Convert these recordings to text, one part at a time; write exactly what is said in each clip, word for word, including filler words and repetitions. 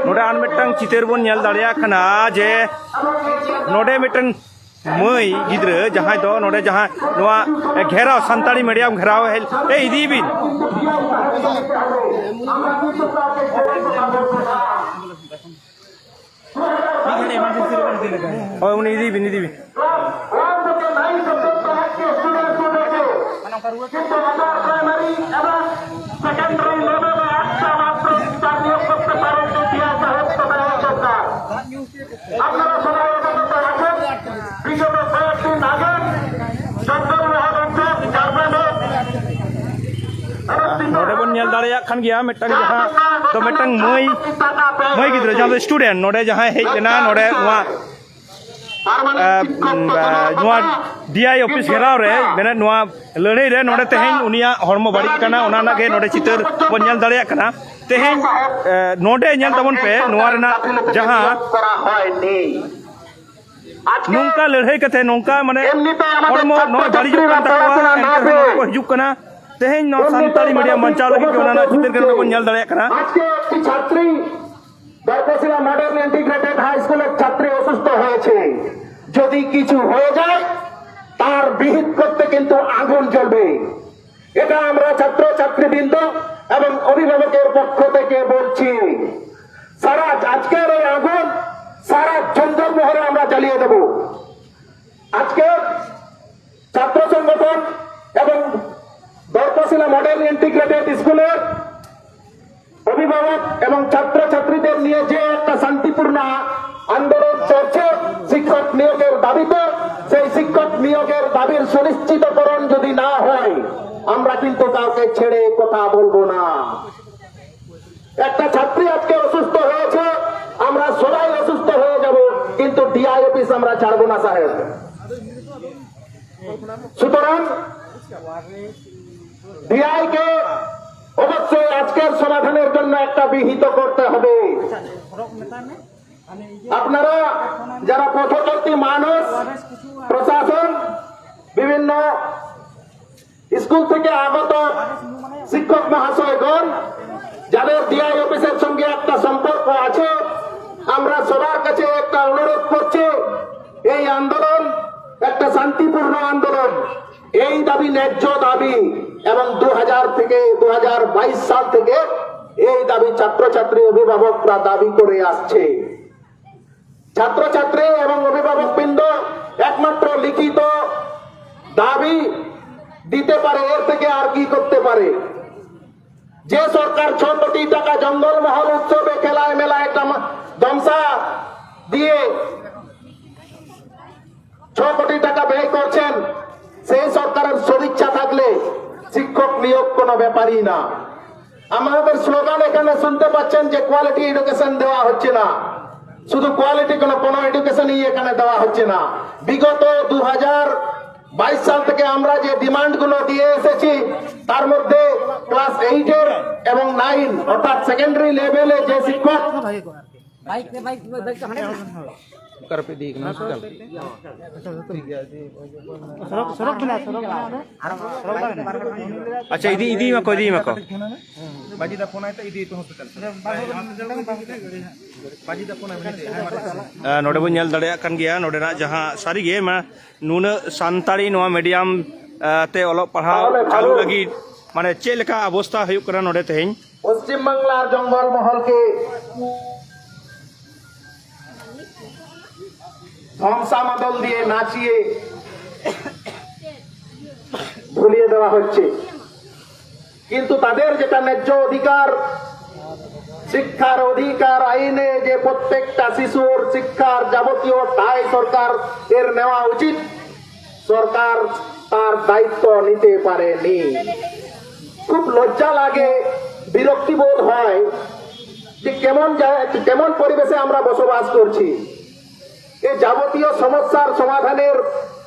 ᱱᱚᱰᱮ ᱟᱨ ᱢᱤᱫᱴᱟᱝ ᱪᱤᱛᱟᱹᱨ ᱵᱚᱱ ᱧᱮᱞ ᱫᱟᱲᱮᱭᱟᱜ ᱠᱟᱱᱟ ᱡᱮ ᱱᱚᱰᱮ ᱢᱤᱫᱴᱟᱝ ᱢᱟᱹᱭ ᱜᱤᱫᱽᱨᱟᱹ ᱡᱟᱦᱟᱸᱭ ᱫᱚ ᱱᱚᱰᱮ ᱡᱟᱦᱟᱸ ᱱᱚᱣᱟ ᱜᱷᱮᱨᱟᱣ, ᱥᱟᱱᱛᱟᱲᱤ ᱢᱤᱰᱤᱭᱟᱢ ᱜᱷᱮᱨᱟᱣ ᱦᱮᱡ, ᱮ, ᱤᱫᱤᱭ ᱵᱤᱱ᱾ ᱦᱳᱭ, ᱩᱱᱤ ᱤᱫᱤᱭ ᱵᱤᱱ, ᱤᱫᱤᱭ ᱵᱤᱱ᱾ ᱱᱚᱰᱮ ᱵᱚᱱ ᱧᱮᱞ ᱫᱟᱲᱮᱭᱟᱜ ᱠᱟᱱ ᱜᱮᱭᱟ ᱢᱤᱫᱴᱟᱝ ᱡᱟᱦᱟᱸ ᱫᱚ ᱢᱤᱫᱴᱟᱝ ᱢᱟᱹᱭ, ᱢᱟᱹᱭ ᱜᱤᱫᱽᱨᱟᱹ ᱡᱟᱦᱟᱸ ᱫᱚ ᱥᱴᱩᱰᱮᱱᱴ ᱱᱚᱰᱮ ᱡᱟᱦᱟᱸᱭ ᱦᱮᱡ ᱞᱮᱱᱟ ᱱᱚᱰᱮ ᱱᱚᱣᱟ ᱱᱚᱣᱟ ᱰᱤ ᱟᱭ ᱚᱯᱷᱤᱥ ᱜᱷᱮᱨᱟᱣ ᱨᱮ ᱢᱮᱱᱮᱫ ᱱᱚᱣᱟ ᱞᱟᱹᱲᱦᱟᱹᱭ ᱨᱮ ᱱᱚᱰᱮ ᱛᱮᱦᱮᱧ ᱩᱱᱤᱭᱟᱜ ᱦᱚᱲᱢᱚ ᱵᱟᱹᱲᱤᱡ ᱠᱟᱱᱟ, ᱚᱱᱟ ᱨᱮᱱᱟᱜ ᱜᱮ ᱱᱚᱰᱮ ᱪᱤᱛᱟᱹᱨ ᱵᱚᱱ ᱧᱮᱞ ᱫᱟᱲᱮᱭᱟᱜ ᱠᱟᱱᱟ᱾ ᱛᱮᱦᱮᱧ ᱱᱚᱰᱮ ᱧᱮᱞ ᱛᱟᱵᱚᱱ ᱯᱮ ᱱᱚᱣᱟ ᱨᱮᱱᱟᱜ ᱡᱟᱦᱟᱸ ᱱᱚᱝᱠᱟ ᱞᱟᱹᱲᱦᱟᱹᱭ ᱠᱟᱛᱮ ᱱᱚᱝᱠᱟ ᱢᱟᱱᱮ ᱦᱚᱲᱢᱚ ᱱᱚᱜᱼᱚᱭ ᱵᱟᱹᱲᱤᱡᱚᱜ ᱠᱟᱱ ᱛᱟᱠᱚᱣᱟ, ᱮᱱᱛᱮ ᱨᱮᱦᱚᱸ ᱱᱚᱰᱮ ᱠᱚ ᱦᱤᱡᱩᱜ ᱠᱟᱱᱟ᱾ ᱛᱮᱦᱮᱧ ᱱᱚᱣᱟ ᱥᱟᱱᱛᱟᱲᱤ ᱢᱤᱰᱤᱭᱟᱢ ᱵᱟᱧᱪᱟᱣ ᱞᱟᱹᱜᱤᱫ ᱜᱮ ᱚᱱᱟ ᱨᱮᱱᱟᱜ ᱪᱤᱛᱟᱹᱨ ᱜᱮ ᱱᱚᱰᱮ ᱵᱚᱱ ᱧᱮᱞ ᱫᱟᱲᱮᱭᱟᱜ ᱠᱟᱱᱟ᱾ আজকে একটি ছাত্রী দরকসিলা মডেল ইন্টিগ্রেটেড হাই স্কুলের ছাত্রী অসুস্থ হয়েছে। যদি কিছু হয়ে যায়, তার বিহিত করতে কিন্তু আগুন জ্বলবে। এটা আমরা ছাত্র ছাত্রীবৃন্দ এবং অভিভাবকের পক্ষ থেকে বলছি, সারা আজকের এই আগুন সারা জঙ্গলমহলে আমরা জ্বালিয়ে দেব। আজকে ছাত্র সংগঠন এবং দরকসিলা মডেল ইন্টিগ্রেটেড স্কুলের অভিভাবক এবং ছাত্রছাত্রীদের নিয়ে যে একটা শান্তিপূর্ণ আন্দোলন চলছে শিক্ষক নিয়োগের দাবিতে, সেই শিক্ষক নিয়োগের দাবির সুনিশ্চিতকরণ যদি না হয়, আমরা কিন্তু কাউকে ছেড়ে কথা বলবো না। একটা ছাত্রী আজকে অসুস্থ হয়েছে, আমরা সবাই অসুস্থ হয়ে যাব, কিন্তু ডিআই অফিস আমরা ছাড়বো না সাহেব। সুতরাং ডিআই কে অবশ্যই আজকের সমাধানের জন্য একটা বিহিত করতে হবে। আপনারা যারা পথচলতি মানুষ, প্রশাসন, বিভিন্ন স্কুল থেকে আগত শিক্ষক মহাশয়গণ, যাদের আমরা সবার কাছে একটা অনুরোধ করছি, এই আন্দোলন একটা শান্তিপূর্ণ আন্দোলন। এই দাবি ন্যায্য দাবি, এবং দু হাজার থেকে দু হাজার বাইশ সাল থেকে এই দাবি ছাত্রছাত্রী অভিভাবকরা দাবি করে আসছে। ছাত্রছাত্রী এবং অভিভাবকবৃন্দ একমাত্র লিখিত দাবি দিতে পারে, এর থেকে আর কি করতে পারে? যে সরকার ছ কোটি টাকা জঙ্গলমহল উৎসবে খেলায় মেলায় তামা- তামশা দিয়ে ছ কোটি টাকা ব্যয় করছেন, সেই সরকারের সদিচ্ছা থাকলে শিক্ষক নিয়োগ কোনো ব্যাপারই না। আমাদের স্লোগান এখানে শুনতে পাচ্ছেন যে কোয়ালিটি এডুকেশন দেওয়া হচ্ছে না, শুধু কোয়ালিটি কোনো কোনো এডুকেশনই এখানে দেওয়া হচ্ছে না। বিগত দু হাজার বাইশ সাল থেকে আমরা যে ডিমান্ডগুলো দিয়ে এসেছি, তার মধ্যে ক্লাস এইটের এবং নাইন, অর্থাৎ সেকেন্ডারি লেভেলে যে শিক্ষক ᱚᱠᱟᱨᱮᱯᱮ ᱤᱫᱤᱭᱮ ᱠᱟᱱᱟ ᱦᱚᱥᱯᱤᱴᱟᱞ? ᱟᱪᱪᱷᱟ, ᱤᱫᱤ ᱤᱫᱤ ᱢᱟᱠᱚ, ᱤᱫᱤ ᱢᱟᱠᱚ᱾ ᱵᱟᱡᱤᱫᱟ ᱯᱷᱳᱱ ᱟᱭ ᱛᱮ ᱤᱫᱤ ᱯᱮ ᱦᱚᱥᱯᱤᱴᱟᱞ᱾ ᱵᱟᱡᱤᱫᱟ ᱯᱷᱳᱱ ᱟᱭ ᱢᱮ᱾ ᱱᱚᱰᱮ ᱵᱚᱱ ᱧᱮᱞ ᱫᱟᱲᱮᱭᱟᱜ ᱠᱟᱱ ᱜᱮᱭᱟ, ᱱᱚᱰᱮᱱᱟᱜ ᱡᱟᱦᱟᱸ ᱥᱟᱹᱨᱤᱜᱮ ᱢᱟ ᱱᱩᱱᱟᱹᱜ ᱥᱟᱱᱛᱟᱲᱤ ᱱᱚᱣᱟ ᱢᱤᱰᱤᱭᱟᱢ ᱛᱮ ᱚᱞᱚᱜ ᱯᱟᱲᱦᱟᱣ ᱪᱟᱹᱞᱩ ᱞᱟᱹᱜᱤᱫ ᱢᱟᱱᱮ ᱪᱮᱫ ᱞᱮᱠᱟ ᱚᱵᱚᱥᱛᱟ ᱦᱩᱭᱩᱜ ᱠᱟᱱᱟ ᱱᱚᱰᱮ ᱛᱮᱦᱮᱧ? পশ্চিমবাংলার জঙ্গলমহলকে ধ্বংসামাদল দিয়ে নাচিয়ে ভুলিয়ে দেওয়া হচ্ছে, কিন্তু তাদের যেটা ন্যায্য অধিকার, শিক্ষার অধিকার আইনে যে প্রত্যেকটা শিশুর শিক্ষার যাবতীয় দায় সরকার এর নেওয়া উচিত, সরকার তার দায়িত্ব নিতে পারেনি। খুব লজ্জা লাগে, বিরক্তিবোধ হয় যে কেমন জায়- কেমন পরিবেশে আমরা বসবাস করছি। এই যাবতীয় সমস্যার সমাধানের,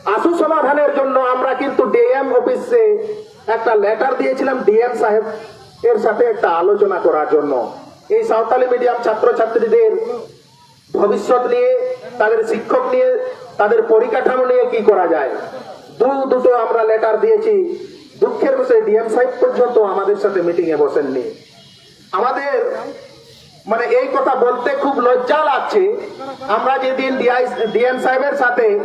আশু সমাধানের জন্য আমরা কিন্তু ডিএম অফিসে একটা লেটার দিয়েছিলাম, ডিএম সাহেব এর সাথে একটা আলোচনা করার জন্য। এই সাঁওতালি মিডিয়াম ছাত্রছাত্রীদের ভবিষ্যৎ নিয়ে, তাদের শিক্ষক নিয়ে, তাদের পরিকাঠামো নিয়ে কি করা যায়, দু দুটো আমরা লেটার দিয়েছি। দুঃখের বিষয়, ডিএম সাহেব পর্যন্ত আমাদের সাথে মিটিং এ বসেননি। আমাদের মানে, এই কথা বলতে খুব লজ্জা লাগছে। আমরা যেদিন ডিআই ডিএম সাহেবের সাথে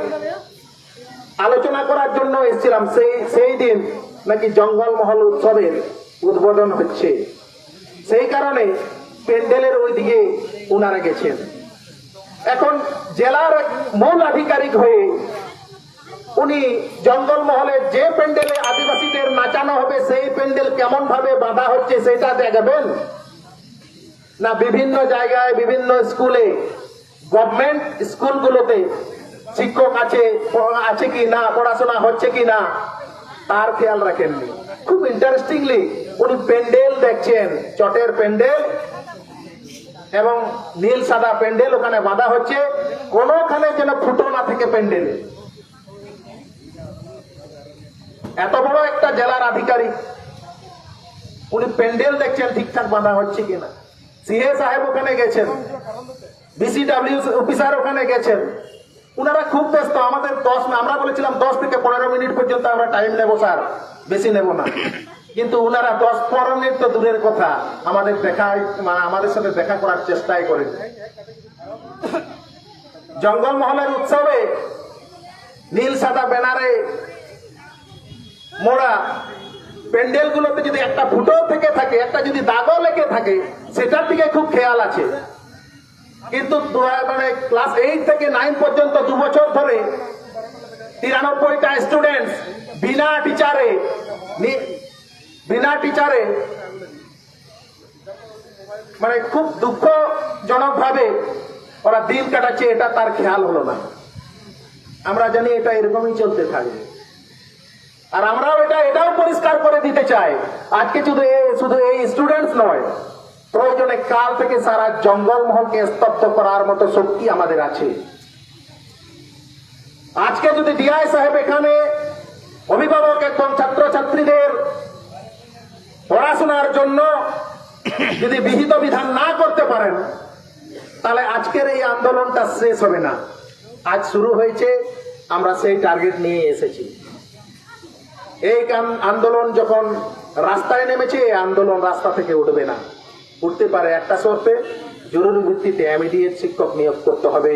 আলোচনা করার জন্য এসেছিলাম, সেই সেই দিন নাকি জঙ্গলমহল উৎসবের উদ্বোধন হচ্ছে, সেই কারণে প্যান্ডেলের ওইদিকে ওনারা গেছেন। এখন জেলার মূল আধিকারিক হয়ে উনি জঙ্গলমহলে যে প্যান্ডেলে আদিবাসীদের নাচানো হবে, সেই প্যান্ডেল কেমন ভাবে বাঁধা হচ্ছে সেটা দেখবেন, না বিভিন্ন জায়গায়, বিভিন্ন স্কুলে, গভর্নমেন্ট স্কুলগুলোতে শিক্ষক আছে, আছে কি না, পড়াশোনা হচ্ছে কি না, তার খেয়াল রাখেননি। খুব ইন্টারেস্টিংলি উনি প্যান্ডেল দেখছেন, চটের প্যান্ডেল এবং নীল সাদা প্যান্ডেল ওখানে বাঁধা হচ্ছে, কোনোখানে যেন ফুটো না থাকে প্যান্ডেলে। এত বড় একটা জেলার আধিকারিক, উনি প্যান্ডেল দেখছেন ঠিকঠাক বাঁধা হচ্ছে কিনা। সিএ সাহেব ওখানে গেছেন, বিসিডাব্লিউ অফিসার ওখানে গেছেন, ওনারা খুব ব্যস্ত। আমাদের দশ মিনিট, আমরা বলেছিলাম দশ থেকে পনেরো মিনিট পর্যন্ত আমরা টাইম নেব স্যার, বেশি নেব না। কিন্তু ওনারা দশ পনেরো মিনিট তো দূরের কথা, আমাদের দেখা, মানে, আমাদের সাথে দেখা করার চেষ্টাই করেন। জঙ্গলমহলের উৎসবে নীল সাদা ব্যানারে মোড়া প্যান্ডেলগুলোতে যদি একটা ফুটো থেকে থাকে, একটা যদি দাগও লেগে থাকে, সেটার দিকে খুব খেয়াল আছে। কিন্তু দু- মানে, ক্লাস এইট থেকে নাইন পর্যন্ত দু বছর ধরে তিরানব্বইটা স্টুডেন্টস বিনা টিচারে, বিনা টিচারে, মানে, খুব দুঃখজনকভাবে ওরা দিন কাটাচ্ছে, এটা তার খেয়াল হলো না। আমরা জানি এটা এরকমই চলতে থাকবে। আর আমরাও এটা, এটাও পরিষ্কার করে দিতে চাই, আজকে শুধু এই, শুধু এই স্টুডেন্টস নয়, প্রয়োজনে কাল থেকে সারা জঙ্গলমহলকে স্তব্ধ করার মতো শক্তি আমাদের আছে। আজকে যদি ডিআই সাহেব এখানে অভিভাবক এবং ছাত্রছাত্রীদের পড়াশোনার জন্য যদি বিহিত বিধান না করতে পারেন, তাহলে আজকের এই আন্দোলনটা শেষ হবে না। আজ শুরু হয়েছে, আমরা সেই টার্গেট নিয়ে এসেছি। এই কান- আন্দোলন যখন রাস্তায় নেমেছে, এই আন্দোলন রাস্তা থেকে উঠবে না। উঠতে পারে একটা শর্তে, জরুরি ভিত্তিতে ইমিডিয়েট শিক্ষক নিয়োগ করতে হবে।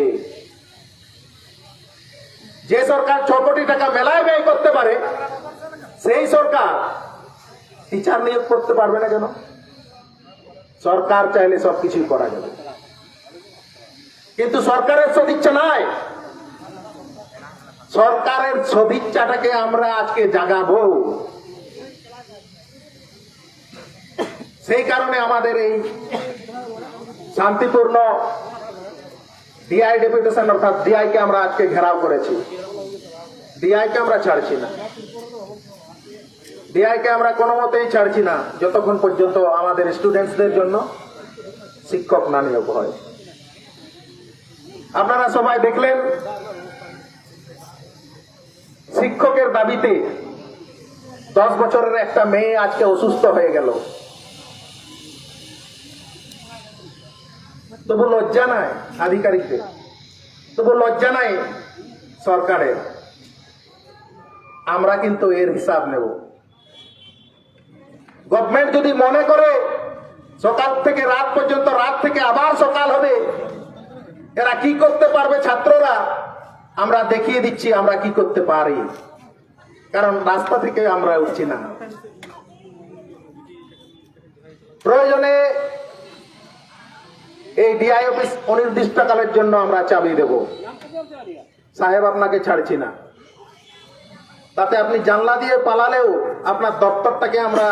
যে সরকার ছ কোটি টাকা মেলায় ব্যয় করতে পারে, সেই সরকার টিচার নিয়োগ করতে পারবে না কেন? সরকার চাইলে সবকিছুই করা যাবে, কিন্তু সরকারের সদিচ্ছা নাই। সরকারের সদিচ্ছাটাকে আমরা আজকে জাগাবো। সেই কারণে আমাদের এই শান্তিপূর্ণ ডিআই ডেপুটেশন, অর্থাৎ ডিআই কে আমরা আজকে ঘেরাও করেছি। ডিআই কে আমরা ছাড়ছি না, ডিআই কে আমরা কোনো মতেই ছাড়ছি না, যতক্ষণ পর্যন্ত আমাদের স্টুডেন্টসদের জন্য শিক্ষক না নিয়োগ হয়। আপনারা সবাই দেখলেন, শিক্ষকের দাবিতে দশ বছরের একটা মেয়ে আজকে অসুস্থ হয়ে গেল। তবু লজ্জা নাই আধিকারিকদের, তবু লজ্জা নাই সরকারের। আমরা কিন্তু এর হিসাব নেব। গভর্নমেন্ট যদি মনে করে সকাল থেকে রাত পর্যন্ত, রাত থেকে আবার সকাল হবে, এরা কি করতে পারবে ছাত্ররা, আমরা দেখিয়ে দিচ্ছি আমরা কি করতে পারি। কারণ রাস্তা থেকে আমরা উঠছি না। প্রয়োজনে এই ডিআই অফিস অনির্দিষ্টকালের জন্য আমরা চাবি দেব। সাহেব, আপনাকে ছাড়ছি না। তাতে আপনি জানলা দিয়ে পালালেও আপনার দপ্তরটাকে আমরা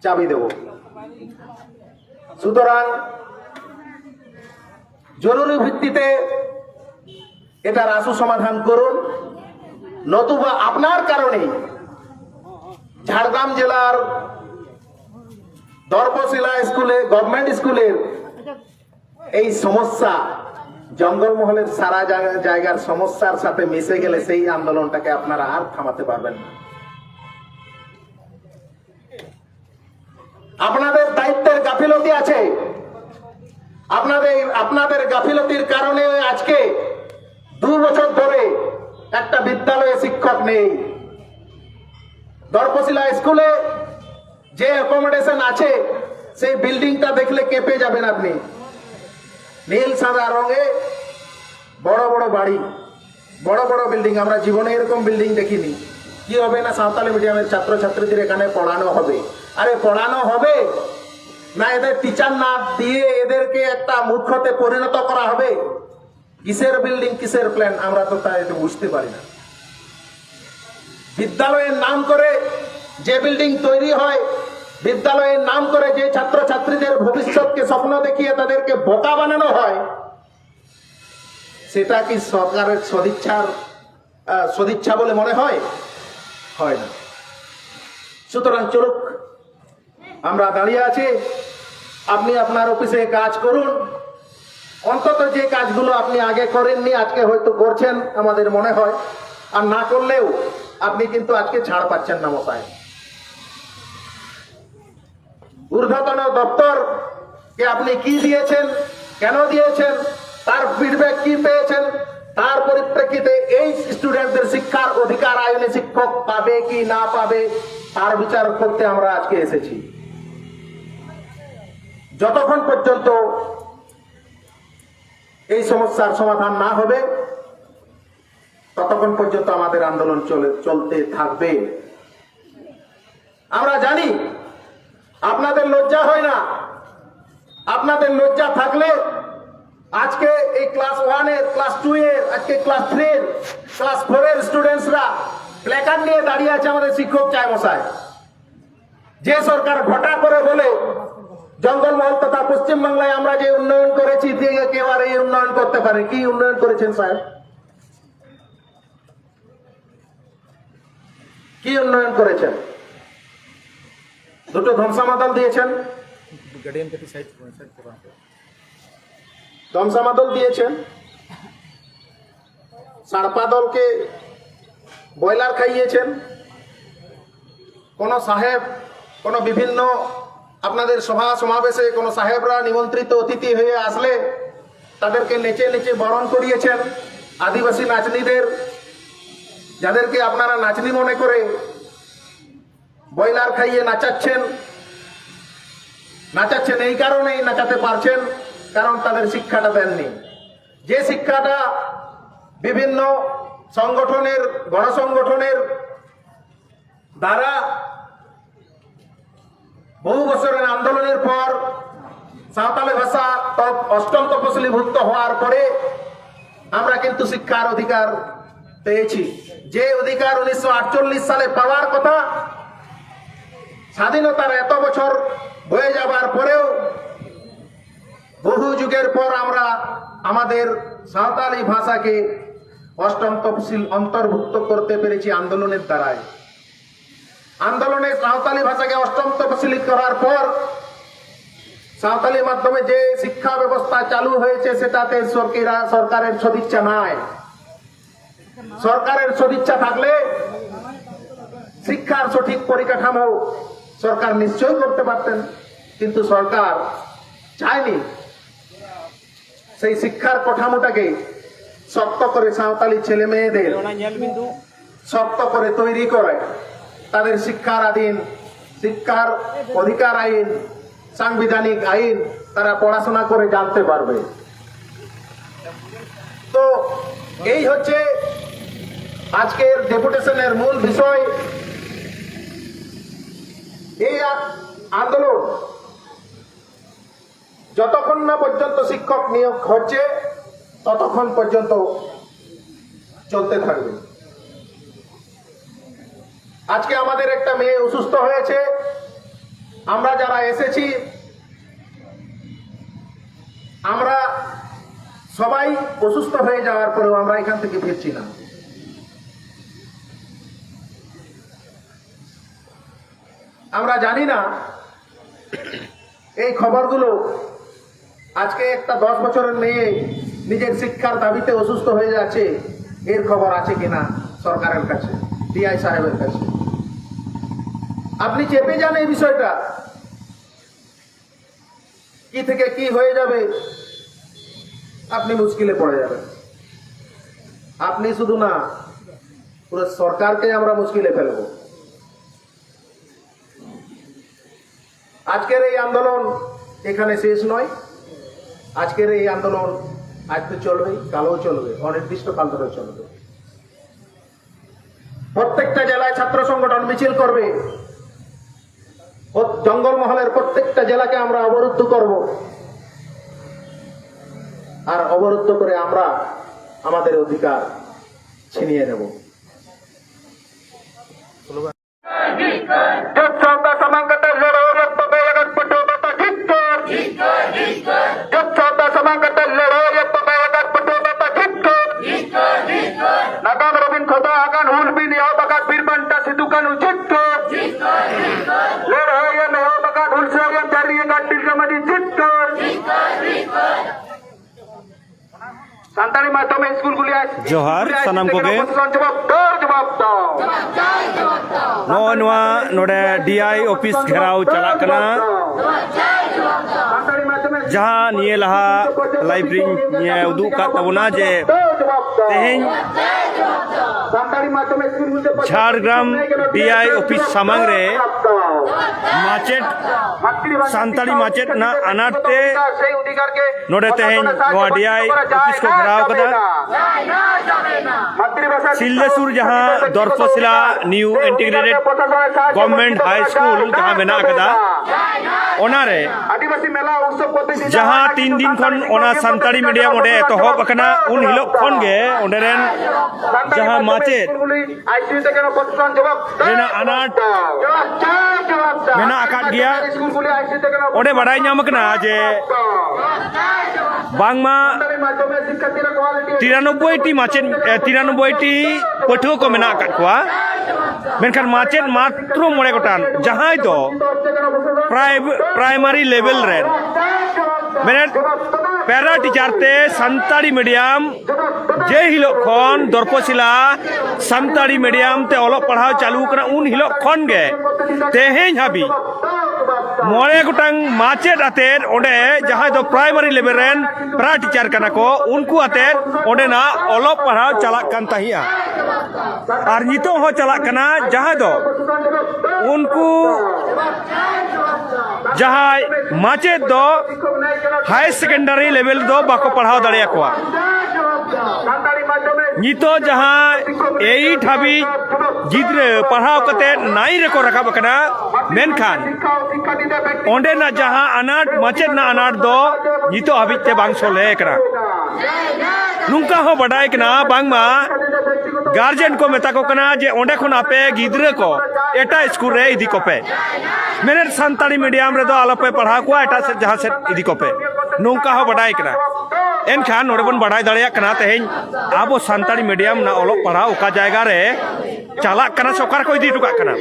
চাবি দেব। সুতরাং জরুরি ভিত্তিতে এটার আশু সমাধান করুন, নতুবা আপনার কারণেই ঝাড়গ্রাম জেলার দর্পশিলা স্কুলে, গভর্নমেন্ট স্কুলের এই সমস্যা, জঙ্গলমহলের সারা জায়গা, জায়গার সমস্যার সাথে মিশে গেলে সেই আন্দোলনটাকে আপনারা আর থামাতে পারবেন না। আপনাদের দায়িত্বের গাফিলতি আছে। আপনাদের আপনাদের গাফিলতির কারণে আজকে দু বছর ধরে একটা বিদ্যালয়ে শিক্ষক নেই। দর্পশিলা স্কুলে যে অ্যাকোমোডেশন আছে, সেই বিল্ডিংটা দেখলে কেঁপে যাবেন আপনি। নীল সাদা রঙে বড় বড় বাড়ি, বড় বড় বিল্ডিং। আমরা জীবনে এরকম বিল্ডিং দেখিনি। কি হবে না, সাঁওতালি মিডিয়ামের ছাত্রছাত্রীদের এখানে পড়ানো হবে? আরে, পড়ানো হবে না, এদের টিচার না দিয়ে এদেরকে একটা মূর্খতে পরিণত করা হবে? কিসের বিল্ডিং, কিসের প্ল্যান, আমরা তো তাই তো বুঝতে পারি না। বিদ্যালয়ের নাম করে যে বিল্ডিং তৈরি হয়, বিদ্যালয়ের নাম করে যে ছাত্রছাত্রীদের ভবিষ্যৎকে স্বপ্ন দেখিয়ে তাদেরকে বোকা বানানো হয়, সেটা কি সরকারের সদিচ্ছার আহ, সদিচ্ছা বলে মনে হয়? হয় না। সুতরাং চলুক, আমরা দাঁড়িয়ে আছি, আপনি আপনার অফিসে কাজ করুন। অন্তত যে কাজগুলো আপনি আগে করেননি, আজকে হয়তো করছেন আমাদের মনে হয়, আর না করলেও আপনি কিন্তু আজকে ছাড় পাচ্ছেন না মশাই। ঊর্ধ্বতন দপ্তরকে আপনি কি দিয়েছেন, কেন দিয়েছেন, তার ফিডব্যাক কি পেয়েছেন, তার পরিপ্রেক্ষিতে এই স্টুডেন্টদের শিক্ষার অধিকার আইনে শিক্ষক পাবে কি না পাবে, তার বিচার করতে আমরা আজকে এসেছি। যতক্ষণ পর্যন্ত এই সমস্যার সমাধান না হবে, ততক্ষণ পর্যন্ত আমাদের আন্দোলন চলে চলতে থাকবে। আমরা জানি আপনাদের লজ্জা হয় না। আপনাদের লজ্জা থাকলে আজকে এই ক্লাস ওয়ান এর, ক্লাস টু এর, আজকে ক্লাস থ্রি এর, ক্লাস ফোর এর স্টুডেন্টসরা প্ল্যাকার্ড নিয়ে দাঁড়িয়ে আছে, "আমাদের শিক্ষক চাই মশাই।" যে সরকার ঘটা করে বলে জঙ্গলমহল তথা পশ্চিমবাংলায় আমরা যে উন্নয়ন করেছি, দিয়ে কেউ আর এই উন্নয়ন করতে পারে? কি উন্নয়ন করেছেন সাহেব? কি উন্নয়ন করেছেন? দুটো ধ্বংসামাদল দিয়েছেন, গার্ডিয়ানকে একটু সাইড করুন, সাইড করুন। ধ্বংসামাদল দিয়েছেন, সাড়পা দলকে ব্রয়লার খাইয়েছেন। কোনো সাহেব, কোনো বিভিন্ন আপনাদের সভা সমাবেশে কোনো সাহেবরা নিমন্ত্রিত অতিথি হয়ে আসলে তাদেরকে নেচে নেচে বরণ করিয়েছেন। আদিবাসী নাচনীদের, যাদেরকে আপনারা নাচনী মনে করে ব্রয়লার খাইয়ে নাচাচ্ছেন, নাচাচ্ছেন, এই কারণেই নাচাতে পারছেন, কারণ তাদের শিক্ষাটা দেননি। যে শিক্ষাটা বিভিন্ন সংগঠনের, গণসংগঠনের দ্বারা বহু বছরের আন্দোলনের পর সাঁওতালি ভাষা তপ-, অষ্টম তপশিলিভুক্ত হওয়ার পরে আমরা কিন্তু শিক্ষার অধিকার পেয়েছি। যে অধিকার উনিশশো আটচল্লিশ সালে পাওয়ার কথা, স্বাধীনতার এত বছর বয়ে যাবার পরেও বহু যুগের পর আমরা আমাদের সাঁওতালি ভাষাকে অষ্টম তফসিল অন্তর্ভুক্ত করতে পেরেছি আন্দোলনের দ্বারাই। আন্দোলনে সাঁওতালি ভাষাকে অষ্টম তফসিলি করার পর সাঁওতালি মাধ্যমে যে শিক্ষা ব্যবস্থা চালু হয়েছে, সেটাতে সরকারা-, সরকারের সদিচ্ছা নাই। সরকারের সদিচ্ছা থাকলে শিক্ষার সঠিক পরিকাঠামো সরকার নিশ্চয়ই করতে পারতেন, কিন্তু সরকার চায়নি। সেই শিক্ষার কাঠামোটাকে শক্ত করে সাঁওতালি ছেলে মেয়েদের শক্ত করে তৈরি করে তাদের শিক্ষার অধীন, শিক্ষার অধিকার আইন, সাংবিধানিক আইন তারা পড়াশোনা করে জানতে পারবে। তো এই হচ্ছে আজকের ডেপুটেশনের মূল বিষয়। এই আ-, আন্দোলন যতক্ষণ না পর্যন্ত শিক্ষক নিয়োগ হচ্ছে, ততক্ষণ পর্যন্ত চলতে থাকবে। আজকে আমাদের একটা মেয়ে অসুস্থ হয়েছে, আমরা যারা এসেছি, আমরা সবাই অসুস্থ হয়ে যাওয়ার পরেও আমরা এখান থেকে ফিরছি না। আমরা জানি না এই খবরগুলো, আজকে একটা দশ বছরের মেয়ে নিজের শিক্ষার দাবিতে অসুস্থ হয়ে যাচ্ছে, এর খবর আছে কিনা সরকারের কাছে, ডিআই সাহেবের কাছে। আপনি চেপে যান এই বিষয়টা, কি থেকে কি হয়ে যাবে, আপনি মুশকিলে পড়ে যাবেন। আপনি শুধু না, পুরো সরকারকে আমরা মুশকিলে ফেলবো। আজকের এই আন্দোলন এখানে শেষ নয়। আজকের এই আন্দোলন আজ তো চলবেই, কালও চলবে, অনির্দিষ্টকাল ধরে চলবে। প্রত্যেকটা জেলায় ছাত্র সংগঠন মিছিল করবে। ও জঙ্গলমহলের প্রত্যেকটা জেলাকে আমরা অবরুদ্ধ করব, আর অবরুদ্ধ করে আমরা আমাদের অধিকার ছিনিয়ে নেব। ᱡᱩᱛ ᱥᱟᱶᱛᱟ ᱥᱟᱢᱟᱝ ᱠᱟᱛᱮ ᱞᱟᱹᱲᱦᱟᱹᱭ ᱨᱮ ᱛᱚᱵᱮ ᱞᱟᱜᱟᱱ ᱯᱟᱹᱴᱷᱩᱣᱟᱹ ᱜᱟᱶᱛᱟ ᱡᱤᱛᱠᱟᱹᱨ᱾ ᱡᱩᱛ ᱥᱟᱶᱛᱟ ᱥᱟᱢᱟᱝ ᱠᱟᱛᱮ ᱞᱟᱹᱲᱦᱟᱹᱭ ᱨᱮ ᱛᱚᱵᱮ ᱞᱟᱜᱟᱱ ᱯᱟᱹᱴᱷᱩᱣᱟᱹ ᱜᱟᱶᱛᱟ ᱡᱤᱛᱠᱟᱹᱨ᱾ ᱱᱟᱜᱟᱢ ᱨᱮᱵᱤᱱ ᱠᱷᱚᱫᱟ ᱟᱠᱟᱱ ᱦᱩᱞ ᱵᱤᱱ ᱮᱦᱚᱵ ᱟᱠᱟᱫ ᱵᱤᱨ ᱵᱟᱱᱴᱟ ᱥᱤᱫᱩ ᱠᱟᱹᱱᱦᱩ ᱡᱤᱛᱠᱟᱹᱨ᱾ ᱞᱟᱹᱲᱦᱟᱹᱭ ᱮᱢ ᱮᱦᱚᱵ ᱟᱠᱟᱫ ᱦᱩᱞᱥᱟᱹᱭ ᱮᱢ ᱡᱟᱹᱨᱤ ᱟᱠᱟᱫ ᱛᱤᱞᱠᱟᱹ ᱢᱟᱹᱡᱷᱤ ᱡᱤᱛᱠᱟᱹᱨ᱾ ᱥᱟᱱᱛᱟᱲᱤ ᱢᱟᱫᱽᱫᱷᱚᱢᱤᱠ ᱥᱠᱩᱞ ᱜᱩᱞᱤᱭᱟ ᱡᱚᱦᱟᱨ ᱥᱟᱱᱟᱢ ᱠᱚᱜᱮ᱾ ᱯᱨᱚᱥᱟᱥᱚᱱ ᱡᱚᱵᱟᱵ ᱫᱚ ᱡᱚᱵᱟᱵ ᱫᱚ᱾ ᱱᱚᱜᱼᱚᱭ ᱱᱚᱣᱟ ᱱᱚᱰᱮ ᱰᱤ ᱟᱭ ᱚᱯᱷᱤᱥ ᱜᱷᱮᱨᱟᱣ ᱪᱟᱞᱟᱜ ᱠᱟᱱᱟ᱾ ᱥᱟᱱᱛᱟᱲᱤ ᱢᱟᱫᱽᱫᱷᱚᱢᱤᱠ ᱡᱟᱦᱟᱸ ᱱᱤᱭᱟᱹ ᱞᱟᱦᱟ ᱞᱟᱭᱤᱵᱷ ᱨᱤᱧ ᱩᱫᱩᱜ ᱟᱠᱟᱫ ᱛᱟᱵᱚᱱᱟ ᱡᱮ ᱛᱮᱦᱮᱧ ᱡᱷᱟᱲᱜᱨᱟᱢ ᱰᱤ ᱟᱭ ᱚᱯᱷᱤᱥ ᱥᱟᱢᱟᱝ ᱨᱮ ᱢᱟᱪᱮᱫ, ᱥᱟᱱᱛᱟᱲᱤ ᱢᱟᱪᱮᱫ ᱨᱮᱱᱟᱜ ᱟᱱᱟᱴ ᱛᱮ ᱱᱚᱰᱮ ᱛᱮᱦᱮᱧ ᱱᱚᱣᱟ ᱰᱤ ᱟᱭ ᱚᱯᱷᱤᱥ ᱠᱚ ᱜᱷᱮᱨᱟᱣ ᱠᱟᱫᱟ᱾ ᱥᱤᱞᱫᱟᱹ ᱥᱩᱨ ᱡᱟᱦᱟᱸ ᱫᱚᱨᱯᱚᱥᱤᱞᱟ ᱱᱤᱭᱩ ᱤᱱᱴᱤᱜᱨᱮᱴᱮᱰ ᱜᱚᱵᱷᱢᱮᱱᱴ ᱦᱟᱭ ᱥᱠᱩᱞ ᱡᱟᱦᱟᱸ ᱢᱮᱱᱟᱜ ᱟᱠᱟᱫᱟ, ᱚᱱᱟᱨᱮ ᱡᱟᱦᱟᱸ ᱛᱤᱱ ᱫᱤᱱ ᱠᱷᱚᱱ ᱚᱱᱟ ᱥᱟᱱᱛᱟᱲᱤ ᱢᱤᱰᱤᱭᱟᱢ ᱚᱸᱰᱮ ᱮᱛᱚᱦᱚᱵ ᱟᱠᱟᱱᱟ, ᱩᱱ ᱦᱤᱞᱳᱜ ᱠᱷᱚᱱ ᱜᱮ ᱚᱸᱰᱮ ᱨᱮᱱ ᱡᱟᱦᱟᱸ ᱢᱟᱪᱮᱫ ᱨᱮᱱᱟᱜ ᱟᱱᱟᱴ ᱢᱮᱱᱟᱜ ᱟᱠᱟᱫ ᱜᱮᱭᱟ᱾ ᱚᱸᱰᱮ ᱵᱟᱰᱟᱭ ᱧᱟᱢ ᱟᱠᱟᱱᱟ ᱡᱮ ᱵᱟᱝᱢᱟ ᱛᱤᱨᱟᱱᱚᱵᱵᱳᱭ ᱴᱤ ᱢᱟᱪᱮᱫ, ᱮ, ᱛᱤᱨᱟᱱᱚᱵᱵᱳᱭ ᱴᱤ ᱯᱟᱹᱴᱷᱩᱣᱟᱹ ᱠᱚ ᱢᱮᱱᱟᱜ ᱟᱠᱟᱫ ᱠᱚᱣᱟ, ᱢᱮᱱᱠᱷᱟᱱ ᱢᱟᱪᱮᱫ ᱢᱟᱛᱨᱚ ᱢᱚᱬᱮ ᱜᱚᱴᱟᱝ, ᱡᱟᱦᱟᱸᱭ ᱫᱚ ᱯᱨᱟᱭ-, ᱯᱨᱟᱭᱢᱟᱨᱤ ᱞᱮᱵᱮᱞ ᱨᱮᱱ ᱢᱮᱱᱮᱫ ᱯᱮᱨᱟ ᱴᱤᱪᱟᱨ ᱛᱮ ᱥᱟᱱᱛᱟᱲᱤ ᱢᱤᱰᱤᱭᱟᱢ ᱡᱮ ᱦᱤᱞᱳᱜ ᱠᱷᱚᱱ ᱫᱚᱨᱯᱚᱥᱤᱞᱟ ᱥᱟᱱᱛᱟᱲᱤ ᱢᱤᱰᱤᱭᱟᱢ ᱛᱮ ᱚᱞᱚᱜ ᱯᱟᱲᱦᱟᱣ ᱪᱟᱹᱞᱩ ᱠᱟᱱᱟ, ᱩᱱ ᱦᱤᱞᱳᱜ ᱠᱷᱚᱱ ᱜᱮ ᱛᱮᱦᱮᱧ ᱦᱟᱹᱵᱤᱡ ᱢᱚᱬᱮ ᱜᱚᱴᱟᱝ ᱢᱟᱪᱮᱫ ᱟᱛᱮᱫ ᱚᱸᱰᱮ ᱡᱟᱦᱟᱸᱭ ᱫᱚ ᱯᱨᱟᱭᱢᱟᱨᱤ ᱞᱮᱵᱮᱞ ᱨᱮᱱ ᱯᱮᱨᱟ ᱴᱤᱪᱟᱨ ᱠᱟᱱᱟ ᱠᱚ, ᱩᱱᱠᱩ ᱟᱛᱮᱫ ᱚᱸᱰᱮᱱᱟᱜ ᱚᱞᱚᱜ ᱯᱟᱲᱦᱟᱣ ᱪᱟᱞᱟᱜ ᱠᱟᱱ ᱛᱟᱦᱮᱸᱜᱼᱟ᱾ ᱟᱨ ᱱᱤᱛᱚᱜ ᱦᱚᱸ ᱪᱟᱞᱟᱜ ᱠᱟᱱᱟ, ᱡᱟᱦᱟᱸ ᱫᱚ ᱩᱱᱠᱩ ᱡᱟᱦᱟᱸᱭ ᱢᱟᱪᱮᱫ ᱫᱚ ᱦᱟᱭᱟᱨ ᱥᱮᱠᱮᱱᱰᱟᱨᱤ ᱞᱮᱵᱮᱞ ᱫᱚ ᱵᱟᱠᱚ ᱯᱟᱲᱦᱟᱣ ᱫᱟᱲᱮᱭᱟᱠᱚᱣᱟ᱾ ᱱᱤᱛᱚᱜ ᱡᱟᱦᱟᱸ ᱮᱭᱤᱴ ᱦᱟᱹᱵᱤᱡ ᱜᱤᱫᱽᱨᱟᱹ ᱯᱟᱲᱦᱟᱣ ᱠᱟᱛᱮ ᱱᱟᱭᱤᱱ ᱨᱮᱠᱚ ᱨᱟᱠᱟᱵ ᱟᱠᱟᱱᱟ, ᱢᱮᱱᱠᱷᱟᱱ ᱚᱸᱰᱮᱱᱟᱜ ᱡᱟᱦᱟᱸ ᱟᱱᱟᱴ, ᱢᱟᱪᱮᱫ ᱨᱮᱱᱟᱜ ᱟᱱᱟᱴ ᱫᱚ ᱱᱤᱛᱚᱜ ᱦᱟᱹᱵᱤᱡ ᱛᱮ ᱵᱟᱝ ᱥᱚᱞᱦᱮ ᱟᱠᱟᱱᱟ᱾ ᱱᱚᱝᱠᱟ ᱦᱚᱸ ᱵᱟᱰᱟᱭ ᱠᱟᱱᱟ, ᱵᱟᱝᱢᱟ ᱜᱟᱨᱡᱮᱱ ᱠᱚ ᱢᱮᱛᱟ ᱠᱚ ᱠᱟᱱᱟ ᱡᱮ ᱚᱸᱰᱮ ᱠᱷᱚᱱ ᱟᱯᱮ ᱜᱤᱫᱽᱨᱟᱹ ᱠᱚ ᱮᱴᱟᱜ ᱥᱠᱩᱞ ᱨᱮ ᱤᱫᱤ ᱠᱚᱯᱮ, ᱢᱮᱱᱮᱫ ᱥᱟᱱᱛᱟᱲᱤ ᱢᱤᱰᱤᱭᱟᱢ ᱨᱮᱫᱚ ᱟᱞᱚᱯᱮ ᱯᱟᱲᱦᱟᱣ ᱠᱚᱣᱟ, ᱮᱴᱟᱜ ᱥᱮᱫ, ᱡᱟᱦᱟᱸ ᱥᱮᱫ ᱤᱫᱤ ᱠᱚᱯᱮ, ᱱᱚᱝᱠᱟ ᱦᱚᱸ ᱵᱟᱰᱟᱭ ᱠᱟᱱᱟ᱾ ᱮᱱᱠᱷᱟᱱ ᱱᱚᱰᱮ ᱵᱚᱱ ᱵᱟᱰᱟᱭ ᱫᱟᱲᱮᱭᱟᱜ ᱠᱟᱱᱟ ᱛᱮᱦᱮᱧ ᱟᱵᱚ ᱥᱟᱱᱛᱟᱲᱤ ᱢᱤᱰᱤᱭᱟᱢ ᱨᱮᱱᱟᱜ ᱚᱞᱚᱜ ᱯᱟᱲᱦᱟᱣ ᱚᱠᱟ ᱡᱟᱭᱜᱟ ᱨᱮ ᱪᱟᱞᱟᱜ ᱠᱟᱱᱟ ᱥᱮ ᱚᱠᱟ ᱨᱮᱠᱚ ᱤᱫᱤ ᱦᱚᱴᱚ ᱠᱟᱜ ᱠᱟᱱᱟ᱾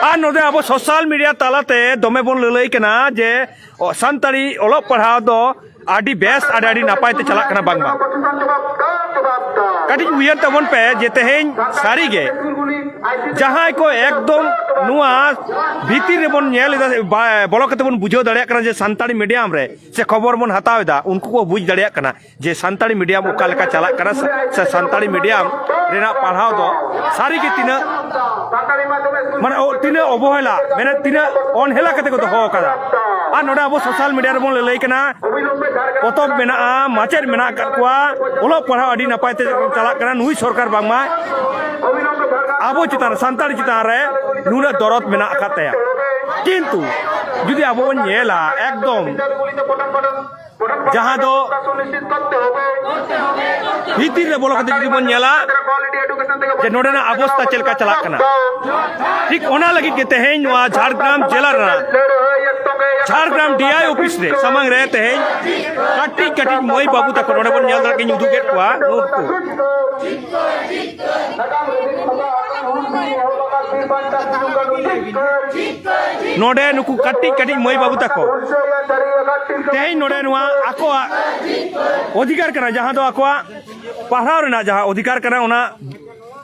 ᱟᱨ ᱱᱚᱰᱮ ᱟᱵᱚ ᱥᱳᱥᱟᱞ ᱢᱤᱰᱤᱭᱟ ᱛᱟᱞᱟᱛᱮ ᱫᱚᱢᱮ ᱵᱚᱱ ᱞᱟᱹᱞᱟᱹᱭ ᱠᱟᱱᱟ ᱡᱮ ᱚ, ᱥᱟᱱᱛᱟᱲᱤ ᱚᱞᱚᱜ ᱯᱟᱲᱦᱟᱣ ᱫᱚ ᱟᱹᱰᱤ ᱵᱮᱥ, ᱟᱹᱰᱤ, ᱟᱹᱰᱤ ᱱᱟᱯᱟᱭ ᱛᱮ ᱪᱟᱞᱟᱜ ᱠᱟᱱᱟ ᱵᱟᱝᱢᱟ᱾ ᱠᱟᱹᱴᱤᱡ ᱩᱭᱦᱟᱹᱨ ᱛᱟᱵᱚᱱ ᱯᱮ ᱡᱮ ᱛᱮᱦᱮᱧ ᱥᱟᱹᱨᱤᱜᱮ ᱡᱟᱦᱟᱸᱭ ᱠᱚ ᱮᱠᱫᱚᱢ ᱱᱚᱣᱟ ᱵᱷᱤᱛᱤᱨ ᱨᱮᱵᱚᱱ ᱧᱮᱞ ᱮᱫᱟ, ᱵᱟ-, ᱵᱚᱞᱚ ᱠᱟᱛᱮ ᱵᱚᱱ ᱵᱩᱡᱷᱟᱹᱣ ᱫᱟᱲᱮᱭᱟᱜ ᱠᱟᱱᱟ ᱡᱮ ᱥᱟᱱᱛᱟᱲᱤ ᱢᱤᱰᱤᱭᱟᱢ ᱨᱮ ᱥᱮ ᱠᱷᱚᱵᱚᱨ ᱵᱚᱱ ᱦᱟᱛᱟᱣ ᱮᱫᱟ, ᱩᱱᱠᱩ ᱠᱚ ᱵᱩᱡᱽ ᱫᱟᱲᱮᱭᱟᱜ ᱠᱟᱱᱟ ᱡᱮ ᱥᱟᱱᱛᱟᱲᱤ ᱢᱤᱰᱤᱭᱟᱢ ᱚᱠᱟ ᱞᱮᱠᱟ ᱪᱟᱞᱟᱜ ᱠᱟᱱᱟ ᱥᱮ, ᱥᱮ ᱥᱟᱱᱛᱟᱲᱤ ᱢᱤᱰᱤᱭᱟᱢ ᱨᱮᱱᱟᱜ ᱯᱟᱲᱦᱟᱣ ᱫᱚ ᱥᱟᱹᱨᱤ ᱜᱮ ᱛᱤᱱᱟᱹᱜ, ᱢᱟᱱᱮ, ᱚ-, ᱛᱤᱱᱟᱹᱜ ᱚᱵᱚᱦᱮᱞᱟ, ᱢᱟᱱᱮ, ᱛᱤᱱᱟᱹᱜ ᱚᱱᱦᱮᱞᱟ ᱠᱟᱛᱮ ᱠᱚ ᱫᱚᱦᱚ ᱟᱠᱟᱫᱟ᱾ ᱟᱨ ᱱᱚᱰᱮ ᱟᱵᱚ ᱥᱳᱥᱟᱞ ᱢᱤᱰᱤᱭᱟ ᱨᱮᱵᱚᱱ ᱞᱟᱹᱞᱟᱹᱭ ᱠᱟᱱᱟ, ᱯᱚᱛᱚᱵ ᱢᱮᱱᱟᱜᱼᱟ, ᱢᱟᱪᱮᱫ ᱢᱮᱱᱟᱜ ᱟᱠᱟᱫ ᱠᱚᱣᱟ, ᱚᱞᱚᱜ ᱯᱟᱲᱦᱟᱣ ᱟᱹᱰᱤ ᱱᱟᱯᱟᱭ ᱛᱮ ᱪᱟᱞᱟᱜ ᱠᱟᱱᱟ, ᱱᱩᱭ ᱥᱚᱨᱠᱟᱨ ᱵᱟᱝᱢᱟ ᱟᱵᱚ ᱪᱮᱛᱟᱱ ᱨᱮ, ᱥᱟᱱᱛᱟᱲ ᱪᱮᱛᱟᱱ ᱨᱮ ᱱᱩᱱᱟᱹᱜ ᱫᱚᱨᱚᱫ ᱢᱮᱱᱟᱜ ᱟᱠᱟᱫ ᱛᱟᱭᱟ᱾ ᱠᱤᱱᱛᱩ ᱡᱩᱫᱤ ᱟᱵᱚ ᱵᱚᱱ ᱧᱮᱞᱟ, ᱮᱠᱫᱚᱢ ᱡᱟᱦᱟᱸ ᱫᱚ ᱵᱷᱤᱛᱤᱨ ᱨᱮ ᱵᱚᱞᱚ ᱠᱟᱛᱮ ᱡᱩᱫᱤ ᱵᱚᱱ ᱧᱮᱞᱟ ᱡᱮ ᱱᱚᱰᱮᱱᱟᱜ ᱚᱵᱚᱥᱛᱟ ᱪᱮᱫ ᱞᱮᱠᱟ ᱪᱟᱞᱟᱜ ᱠᱟᱱᱟ, ᱴᱷᱤᱠ ᱚᱱᱟ ᱞᱟᱹᱜᱤᱫ ᱜᱮ ᱛᱮᱦᱮᱧ ᱱᱚᱣᱟ ᱡᱷᱟᱲᱜᱨᱟᱢ ᱡᱮᱞᱟ ᱨᱮᱱᱟᱜ ᱡᱷᱟᱲᱜᱨᱟᱢ ᱰᱤ ᱟᱭ ᱚᱯᱷᱤᱥ ᱨᱮ ᱥᱟᱢᱟᱝ ᱨᱮ ᱛᱮᱦᱮᱧ ᱠᱟᱹᱴᱤᱡ ᱠᱟᱹᱴᱤᱡ ᱢᱟᱹᱭ ᱵᱟᱹᱵᱩ ᱛᱟᱠᱚ, ᱱᱚᱰᱮ ᱵᱚᱱ ᱧᱮᱞ ᱫᱟᱲᱮᱭᱟᱜ ᱠᱟᱱᱟ, ᱩᱫᱩᱜᱮᱫ ᱠᱚᱣᱟ ᱱᱩᱠᱩ᱾ ᱱᱚᱰᱮ ᱱᱩᱠᱩ ᱠᱟᱹᱴᱤᱡ ᱠᱟᱹᱴᱤᱡ ᱢᱟᱹᱭ ᱵᱟᱹᱵᱩ ᱛᱟᱠᱚ ᱛᱮᱦᱮᱧ ᱱᱚᱰᱮ ᱱᱚᱣᱟ ᱟᱠᱚᱣᱟᱜ ᱚᱫᱷᱤᱠᱟᱨ ᱠᱟᱱᱟ, ᱡᱟᱦᱟᱸ ᱫᱚ ᱟᱠᱚᱣᱟᱜ ᱯᱟᱲᱦᱟᱣ ᱨᱮᱱᱟᱜ ᱡᱟᱦᱟᱸ ᱚᱫᱷᱤᱠᱟᱨ ᱠᱟᱱᱟ, ᱚᱱᱟ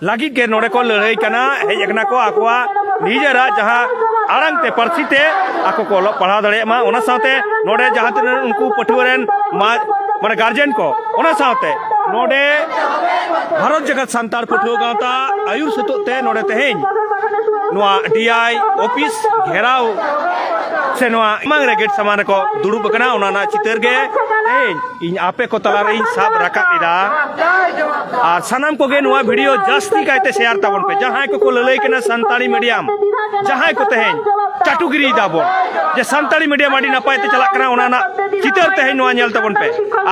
ᱞᱟᱹᱜᱤᱫ ᱜᱮ ᱱᱚᱰᱮ ᱠᱚ ᱞᱟᱹᱲᱦᱟᱹᱭ ᱠᱟᱱᱟ, ᱦᱮᱡ ᱟᱠᱟᱱᱟ ᱠᱚ ᱟᱠᱚᱣᱟᱜ ᱱᱤᱡᱮᱨᱟᱜ ᱡᱟᱦᱟᱸ ᱟᱲᱟᱝ ᱛᱮ, ᱯᱟᱹᱨᱥᱤ ᱛᱮ ᱟᱠᱚ ᱠᱚ ᱚᱞᱚᱜ ᱯᱟᱲᱦᱟᱣ ᱫᱟᱲᱮᱭᱟᱜ ᱢᱟ᱾ ᱚᱱᱟ ᱥᱟᱶᱛᱮ ᱱᱚᱰᱮ ᱡᱟᱦᱟᱸ ᱛᱤᱱᱟᱹᱜ ᱩᱱᱠᱩ ᱯᱟᱹᱴᱷᱩᱣᱟᱹ ᱨᱮᱱ ᱢᱟ-, ᱢᱟᱱᱮ ᱜᱟᱨᱡᱮᱱ ᱠᱚ, ᱚᱱᱟ ᱥᱟᱶᱛᱮ ᱱᱚᱰᱮ ᱵᱷᱟᱨᱚᱛ ᱡᱟᱠᱟᱛ ᱥᱟᱱᱛᱟᱲ ᱯᱟᱹᱴᱷᱩᱣᱟᱹ ᱜᱟᱶᱛᱟ ᱟᱹᱭᱩᱨ ᱥᱩᱛᱩᱜ ᱛᱮ ᱱᱚᱰᱮ ᱛᱮᱦᱮᱧ ᱱᱚᱣᱟ ᱰᱤ ᱟᱭ ᱚᱯᱷᱤᱥ ᱜᱷᱮᱨᱟᱣ ᱥᱮ ᱱᱚᱣᱟ ᱥᱟᱢᱟᱝ ᱨᱮ, ᱜᱮᱴ ᱥᱟᱢᱟᱝ ᱨᱮᱠᱚ ᱫᱩᱲᱩᱵ ᱟᱠᱟᱱᱟ, ᱚᱱᱟ ᱨᱮᱱᱟᱜ ᱪᱤᱛᱟᱹᱨ ᱜᱮ ᱛᱮᱦᱮᱧ ᱤᱧ ᱟᱯᱮ ᱠᱚ ᱛᱟᱞᱟᱨᱮᱧ ᱥᱟᱵ ᱨᱟᱠᱟᱵ ᱮᱫᱟ᱾ ᱟᱨ ᱥᱟᱱᱟᱢ ᱠᱚᱜᱮ ᱱᱚᱣᱟ ᱵᱷᱤᱰᱤᱭᱳ ᱡᱟᱹᱥᱛᱤ ᱠᱟᱭᱛᱮ ᱥᱮᱭᱟᱨ ᱛᱟᱵᱚᱱ ᱯᱮ, ᱡᱟᱦᱟᱸᱭ ᱠᱚᱠᱚ ᱞᱟᱹᱞᱟᱹᱭ ᱠᱟᱱᱟ ᱥᱟᱱᱛᱟᱲᱤ ᱢᱤᱰᱤᱭᱟᱢ, ᱡᱟᱦᱟᱸᱭ ᱠᱚ ᱛᱮᱦᱮᱧ ᱪᱟᱴᱩᱜᱤᱨᱤᱭ ᱫᱟᱵᱚᱱ ᱡᱮ ᱥᱟᱱᱛᱟᱲᱤ ᱢᱤᱰᱤᱭᱟᱢ ᱟᱹᱰᱤ ᱱᱟᱯᱟᱭ ᱛᱮ ᱪᱟᱞᱟᱜ ᱠᱟᱱᱟ, ᱚᱱᱟ ᱨᱮᱱᱟᱜ ᱪᱤᱛᱟᱹᱨ ᱛᱮᱦᱮᱧ ᱱᱚᱣᱟ ᱧᱮᱞ ᱛᱟᱵᱚᱱ ᱯᱮ᱾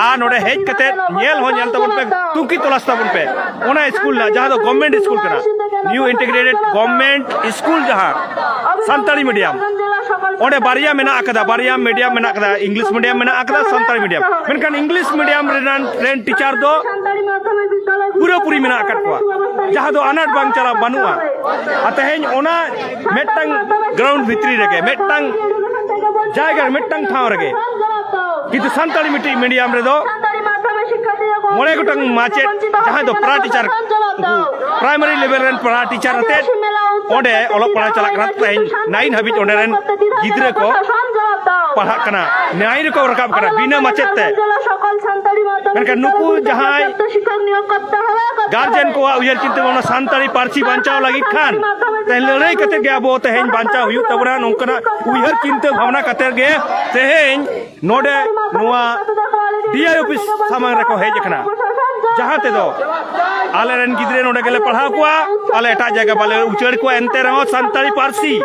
ᱟᱨ ᱱᱚᱰᱮ ᱦᱮᱡ ᱠᱟᱛᱮ ᱧᱮᱞ ᱦᱚᱸ ᱧᱮᱞ ᱛᱟᱵᱚᱱ ᱯᱮ, ᱛᱩᱝᱠᱤ ᱛᱚᱞᱟᱥ ᱛᱟᱵᱚᱱ ᱯᱮ᱾ ᱚᱱᱟ ᱥᱠᱩᱞ ᱨᱮᱱᱟᱜ, ᱡᱟᱦᱟᱸ ᱫᱚ ᱜᱚᱵᱷᱢᱮᱱᱴ ᱥᱠᱩᱞ ᱠᱟᱱᱟ, ᱱᱤᱭᱩ ᱤᱱᱴᱤᱜᱨᱮᱴᱮᱰ ᱜᱚᱵᱷᱢᱮᱱᱴ ᱥᱠᱩᱞ, ᱡᱟᱦᱟᱸ ᱥᱟᱱᱛᱟᱲᱤ ᱢᱤᱰᱤᱭᱟᱢ, ᱚᱸᱰᱮ ᱵᱟᱨᱭᱟ ᱢᱮᱱᱟᱜ ᱟᱠᱟᱫᱟ, ᱵᱟᱨᱭᱟ ᱢᱤᱰᱤᱭᱟᱢ ᱢᱮᱱᱟᱜ ᱟᱠᱟᱫᱟ, ᱤᱝᱞᱤᱥ ᱢᱤᱰᱤᱭᱟᱢ ᱢᱮᱱᱟᱜ ᱟᱠᱟᱫᱟ, ᱥᱟᱱᱛᱟᱲᱤ ᱢᱤᱰᱤᱭᱟᱢ᱾ ᱢᱮᱱᱠᱷᱟᱱ ᱤᱝᱞᱤᱥ ᱢᱤᱰᱤᱭᱟᱢ ᱨᱮᱱᱟᱜ ᱨᱮᱱ ᱴᱤᱪᱟᱨ ᱫᱚ ᱯᱩᱨᱟᱹᱯᱩᱨᱤ ᱢᱮᱱᱟᱜ ᱟᱠᱟᱫ ᱠᱚᱣᱟ, ᱡᱟᱦᱟᱸ ᱫᱚ ᱟᱱᱟᱴ ᱵᱟᱝ ᱪᱟᱞᱟᱜ ᱵᱟᱹᱱᱩᱜᱼᱟ᱾ ᱟᱨ ᱛᱮᱦᱮᱧ ᱚᱱᱟ ᱢᱤᱫᱴᱟᱝ ᱜᱨᱟᱣᱩᱱᱰ ᱵᱷᱤᱛᱨᱤ ᱨᱮᱜᱮ, ᱢᱤᱫᱴᱟᱝ ᱡᱟᱭᱜᱟ ᱨᱮ, ᱢᱤᱫᱴᱟᱝ ᱴᱷᱟᱶ ᱨᱮᱜᱮ, ᱠᱤᱱᱛᱩ ᱥᱟᱱᱛᱟᱲᱤ ᱢᱤᱰᱤᱭᱟᱢ ᱨᱮᱫᱚ ᱢᱚᱬᱮ ᱜᱚᱴᱟᱝ ᱢᱟᱪᱮᱫ, ᱡᱟᱦᱟᱸᱭ ᱫᱚ ᱯᱨᱟ ᱴᱤᱪᱟᱨ, ᱩᱱᱠᱩ ᱯᱨᱟᱭᱢᱟᱨᱤ ᱞᱮᱵᱮᱞ ᱨᱮᱱ ᱯᱨᱟ ᱴᱤᱪᱟᱨ ᱟᱛᱮᱫ ᱚᱸᱰᱮ ᱚᱞᱚᱜ ᱯᱟᱲᱦᱟᱣ ᱪᱟᱞᱟᱜ ᱠᱟᱱᱟ᱾ ᱛᱮᱦᱮᱧ ᱱᱟᱭᱤᱱ ᱦᱟᱹᱵᱤᱡ ᱚᱸᱰᱮ ᱨᱮᱱ ᱜᱤᱫᱽᱨᱟᱹ ᱠᱚ ᱯᱟᱲᱦᱟᱜ ᱠᱟᱱᱟ, ᱱᱟᱭᱤᱱ ᱨᱮᱠᱚ ᱨᱟᱠᱟᱵ ᱠᱟᱱᱟ ᱵᱤᱱᱟᱹ ᱢᱟᱪᱮᱫ ᱛᱮ᱾ ᱢᱮᱱᱠᱷᱟᱱ ᱱᱩᱠᱩ ᱡᱟᱦᱟᱸᱭ ᱜᱟᱨᱡᱮᱱ ᱠᱚᱣᱟᱜ ᱩᱭᱦᱟᱹᱨ ᱪᱤᱱᱛᱟᱹ ᱵᱷᱟᱵᱽᱱᱟ ᱥᱟᱱᱛᱟᱲᱤ ᱯᱟᱹᱨᱥᱤ ᱵᱟᱧᱪᱟᱣ ᱞᱟᱹᱜᱤᱫ ᱠᱷᱟᱱ, ᱛᱮᱦᱮᱧ ᱞᱟᱹᱲᱦᱟᱹᱭ ᱠᱟᱛᱮ ᱜᱮ ᱟᱵᱚ ᱛᱮᱦᱮᱧ ᱵᱟᱧᱪᱟᱣ ᱦᱩᱭᱩᱜ ᱛᱟᱵᱚᱱᱟ, ᱱᱚᱝᱠᱟᱱᱟᱜ ᱩᱭᱦᱟᱹᱨ ᱪᱤᱱᱛᱟᱹ ᱵᱷᱟᱵᱽᱱᱟ ᱠᱟᱛᱮ ᱜᱮ ᱛᱮᱦᱮᱧ ᱱᱚᱰᱮ ᱱᱚᱣᱟ ᱰᱤ ᱟᱭ ᱚᱯᱷᱤᱥ ᱥᱟᱢᱟᱝ ᱨᱮᱠᱚ ᱦᱮᱡ ᱟᱠᱟᱱᱟ, ᱡᱟᱦᱟᱸ ᱛᱮᱫᱚ ᱟᱞᱮᱨᱮᱱ ᱜᱤᱫᱽᱨᱟᱹ ᱱᱚᱰᱮ ᱜᱮᱞᱮ ᱯᱟᱲᱦᱟᱣ ᱠᱚᱣᱟ, ᱟᱞᱮ ᱮᱴᱟᱜ ᱡᱟᱭᱜᱟ ᱵᱟᱞᱮ ᱩᱪᱟᱹᱲ ᱠᱚᱣᱟ᱾ ᱮᱱᱛᱮ ᱨᱮᱦᱚᱸ ᱥᱟᱱᱛᱟᱲᱤ ᱯᱟᱹᱨᱥᱤ,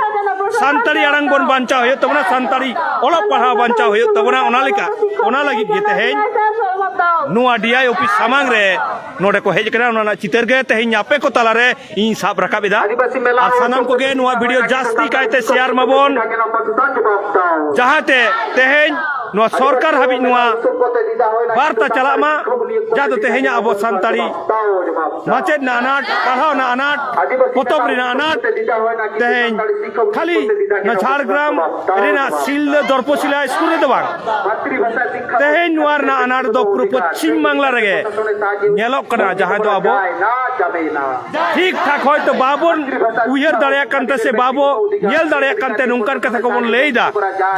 ᱥᱟᱱᱛᱟᱲᱤ ᱟᱲᱟᱝ ᱵᱚᱱ ᱵᱟᱧᱪᱟᱣ ᱦᱩᱭᱩᱜ ᱛᱟᱵᱚᱱᱟ, ᱥᱟᱱᱛᱟᱲᱤ ᱚᱞᱚᱜ ᱯᱟᱲᱦᱟᱣ ᱵᱟᱧᱪᱟᱣ ᱦᱩᱭᱩᱜ ᱛᱟᱵᱚᱱᱟ᱾ ᱚᱱᱟ ᱞᱮᱠᱟ, ᱚᱱᱟ ᱞᱟᱹᱜᱤᱫ ᱜᱮ ᱛᱮᱦᱮᱧ ᱱᱚᱣᱟ ᱰᱤ ᱟᱭ ᱚᱯᱷᱤᱥ ᱥᱟᱢᱟᱝ ᱨᱮ ᱱᱚᱰᱮ ᱠᱚ ᱦᱮᱡ ᱟᱠᱟᱱᱟ᱾ ᱚᱱᱟ ᱨᱮᱱᱟᱜ ᱪᱤᱛᱟᱹᱨ ᱜᱮ ᱛᱮᱦᱮᱧ ᱟᱯᱮ ᱠᱚ ᱛᱟᱞᱟᱨᱮ ᱤᱧ ᱥᱟᱵ ᱨᱟᱠᱟᱵ ᱮᱫᱟ᱾ ᱟᱨ ᱥᱟᱱᱟᱢ ᱠᱚᱜᱮ ᱱᱚᱣᱟ ᱵᱷᱤᱰᱤᱭᱳ ᱡᱟᱹᱥᱛᱤ ᱠᱟᱭᱛᱮ ᱥᱮᱭᱟᱨ ᱢᱟᱵᱚᱱ, ᱡᱟᱦᱟᱸᱛᱮ ᱛᱮᱦᱮᱧ ᱱᱚᱣᱟ ᱥᱚᱨᱠᱟᱨ ᱦᱟᱹᱵᱤᱡ ᱱᱚᱣᱟ ᱵᱟᱨᱛᱟ ᱪᱟᱞᱟᱜ ᱢᱟ, ᱡᱟᱦᱟᱸ ᱫᱚ ᱛᱮᱦᱮᱧᱟᱜ ᱟᱵᱚ ᱥᱟᱱᱛᱟᱲᱤ ᱢᱟᱪᱮᱫ ᱨᱮᱱᱟᱜ ᱟᱱᱟᱴ, ᱯᱟᱲᱦᱟᱣ ᱨᱮᱱᱟᱜ ᱟᱱᱟᱴ, ᱯᱚᱛᱚᱵ ᱨᱮᱱᱟᱜ ᱟᱱᱟᱴ, ᱛᱮᱦᱮᱧ ᱠᱷᱟᱹᱞᱤ ᱱᱚᱣᱟ ᱡᱷᱟᱲᱜᱨᱟᱢ ᱨᱮᱱᱟᱜ ᱥᱤᱞᱫᱟᱹ ᱫᱚᱨᱯᱚᱥᱤᱞᱟ ᱥᱠᱩᱞ ᱨᱮᱫᱚ ᱵᱟᱝ, ᱛᱮᱦᱮᱧ ᱱᱚᱣᱟ ᱨᱮᱱᱟᱜ ᱟᱱᱟᱴ ᱫᱚ ᱯᱩᱨᱟᱹ ᱯᱚᱪᱷᱤᱢ ᱵᱟᱝᱞᱟ ᱨᱮᱜᱮ ᱧᱮᱞᱚᱜ ᱠᱟᱱᱟ, ᱡᱟᱦᱟᱸᱭ ᱫᱚ ᱟᱵᱚ ᱴᱷᱤᱠ ᱴᱷᱟᱠ ᱦᱚᱭᱛᱳ ᱵᱟᱵᱚᱱ ᱩᱭᱦᱟᱹᱨ ᱫᱟᱲᱮᱭᱟᱜ ᱠᱟᱱ ᱛᱮ ᱥᱮ ᱵᱟᱵᱚ ᱧᱮᱞ ᱫᱟᱲᱮᱭᱟᱜ ᱠᱟᱱ ᱛᱮ ᱱᱚᱝᱠᱟᱱ ᱠᱟᱛᱷᱟ ᱠᱚᱵᱚᱱ ᱞᱟᱹᱭ ᱮᱫᱟ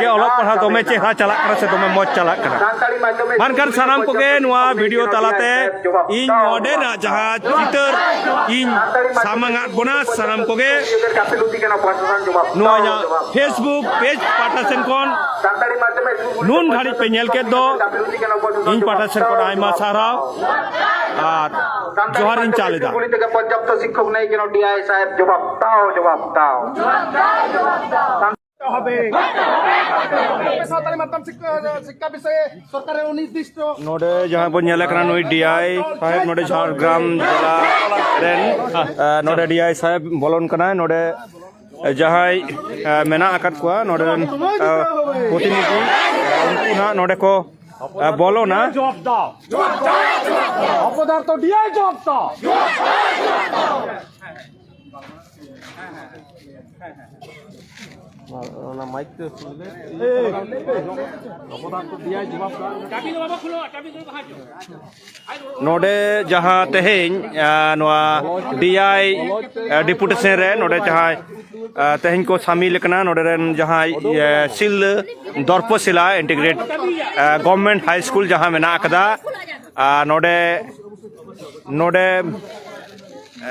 ᱡᱮ ᱚᱞᱚᱜ ᱯᱟᱲᱦᱟᱣ ᱫᱚᱢᱮ ᱪᱮᱦᱨᱟ ᱪᱟᱞᱟᱜ ᱠᱟᱱᱟ ᱥᱮ ᱫᱚᱢᱮ ᱢᱚᱡᱽ ᱪᱟᱞᱟᱜ ᱠᱟᱱᱟ᱾ ᱢᱮᱱᱠᱷᱟᱱ ᱥᱟᱱᱟᱢ ᱠᱚᱜᱮ ᱱᱚᱣᱟ ᱵᱷᱤᱰᱤᱭᱳ ᱛᱟᱞᱟᱛᱮ ᱤᱧ ᱱᱚᱰᱮᱱᱟᱜ ᱡᱟᱦᱟᱸ ᱪᱤᱛᱟᱹᱨ ᱤᱧ ᱥᱟᱢᱟᱝ ᱟᱫ ᱵᱚᱱᱟ, ᱥᱟᱱᱟᱢ ᱠᱚᱜᱮ ᱱᱚᱣᱟ ᱤᱧᱟᱹᱜ Facebook ᱯᱮᱡᱽ ᱯᱟᱦᱴᱟ ᱥᱮᱱ ᱠᱷᱚᱱ ᱱᱩᱱ ᱜᱷᱟᱹᱲᱤᱡ ᱯᱮ ᱧᱮᱞ ᱠᱮᱫ ᱫᱚ, ᱤᱧ ᱯᱟᱦᱴᱟ ᱥᱮᱱ ᱠᱷᱚᱱ ᱟᱭᱢᱟ ᱥᱟᱨᱦᱟᱣ ᱟᱨ ᱡᱚᱦᱟᱨ ᱤᱧ ᱪᱟᱞ ᱮᱫᱟ᱾ গুলি থেকে পর্যাপ্ত শিক্ষক নেই কেন? ডিআই সাহেব, জবাব দাও, জবাব দাও। হবে। সাঁওতালি মাধ্যম শিক্ষা, শিক্ষা বিষয়ে সরকারের অনির্দিষ্ট। ᱱᱚᱰᱮ ᱡᱟᱦᱟᱸ ᱵᱚᱱ ᱧᱮᱞᱮ ᱠᱟᱱᱟ, ᱱᱩᱭ ᱰᱤ ᱟᱭ ᱥᱟᱦᱮᱵᱽ ᱱᱚᱰᱮ ᱡᱷᱟᱲᱜᱨᱟᱢ ᱡᱮᱞᱟ ᱨᱮᱱ, ᱟᱸ, ᱱᱚᱰᱮ ᱰᱤ ᱟᱭ ᱥᱟᱦᱮᱵᱽ ᱵᱚᱞᱚᱱ ᱠᱟᱱᱟᱭ᱾ ᱱᱚᱰᱮ ᱡᱟᱦᱟᱸᱭ, ᱟᱸ, ᱢᱮᱱᱟᱜ ᱟᱠᱟᱫ ᱠᱚᱣᱟ ᱱᱚᱰᱮ ᱨᱮᱱ, ᱟᱸ, ᱯᱨᱚᱛᱤᱱᱤᱫᱷᱤ, ᱩᱱᱠᱩ ᱱᱟᱜ ᱱᱚᱰᱮ ᱠᱚ, ᱟᱸ, ᱵᱚᱞᱚᱱᱟ᱾ ᱡᱚᱵᱟᱵ ᱫᱟᱣ, ᱚᱯᱚᱫᱟᱨᱛᱷᱚ ᱰᱤ ᱟᱭ ᱡᱚᱵᱟᱵ ᱫᱟᱣ᱾ ᱚᱱᱟ ᱢᱟᱭᱤᱠ ᱛᱮ ᱥᱩᱨ ᱞᱮ᱾ ᱱᱚᱰᱮ ᱡᱟᱦᱟᱸ ᱛᱮᱦᱮᱧ, ᱟ, ᱱᱚᱣᱟ ᱰᱤ ᱟᱭ, ᱟ, ᱰᱮᱯᱩᱴᱮᱥᱚᱱ ᱨᱮ ᱱᱚᱰᱮ ᱡᱟᱦᱟᱸᱭ, ᱟ, ᱛᱮᱦᱮᱧ ᱠᱚ ᱥᱟᱢᱤᱞ ᱟᱠᱟᱱᱟ, ᱱᱚᱰᱮ ᱨᱮᱱ ᱡᱟᱦᱟᱸᱭ, ᱟ, ᱥᱤᱞᱫᱟᱹ ᱫᱚᱨᱯᱚᱥᱤᱞᱟ ᱤᱱᱴᱤᱜᱨᱮᱴ, ᱟ, ᱜᱚᱵᱷᱢᱮᱱᱴ ᱦᱟᱭ ᱥᱠᱩᱞ ᱡᱟᱦᱟᱸ ᱢᱮᱱᱟᱜ ᱟᱠᱟᱫᱟ, ᱟ, ᱱᱚᱰᱮ, ᱱᱚᱰᱮ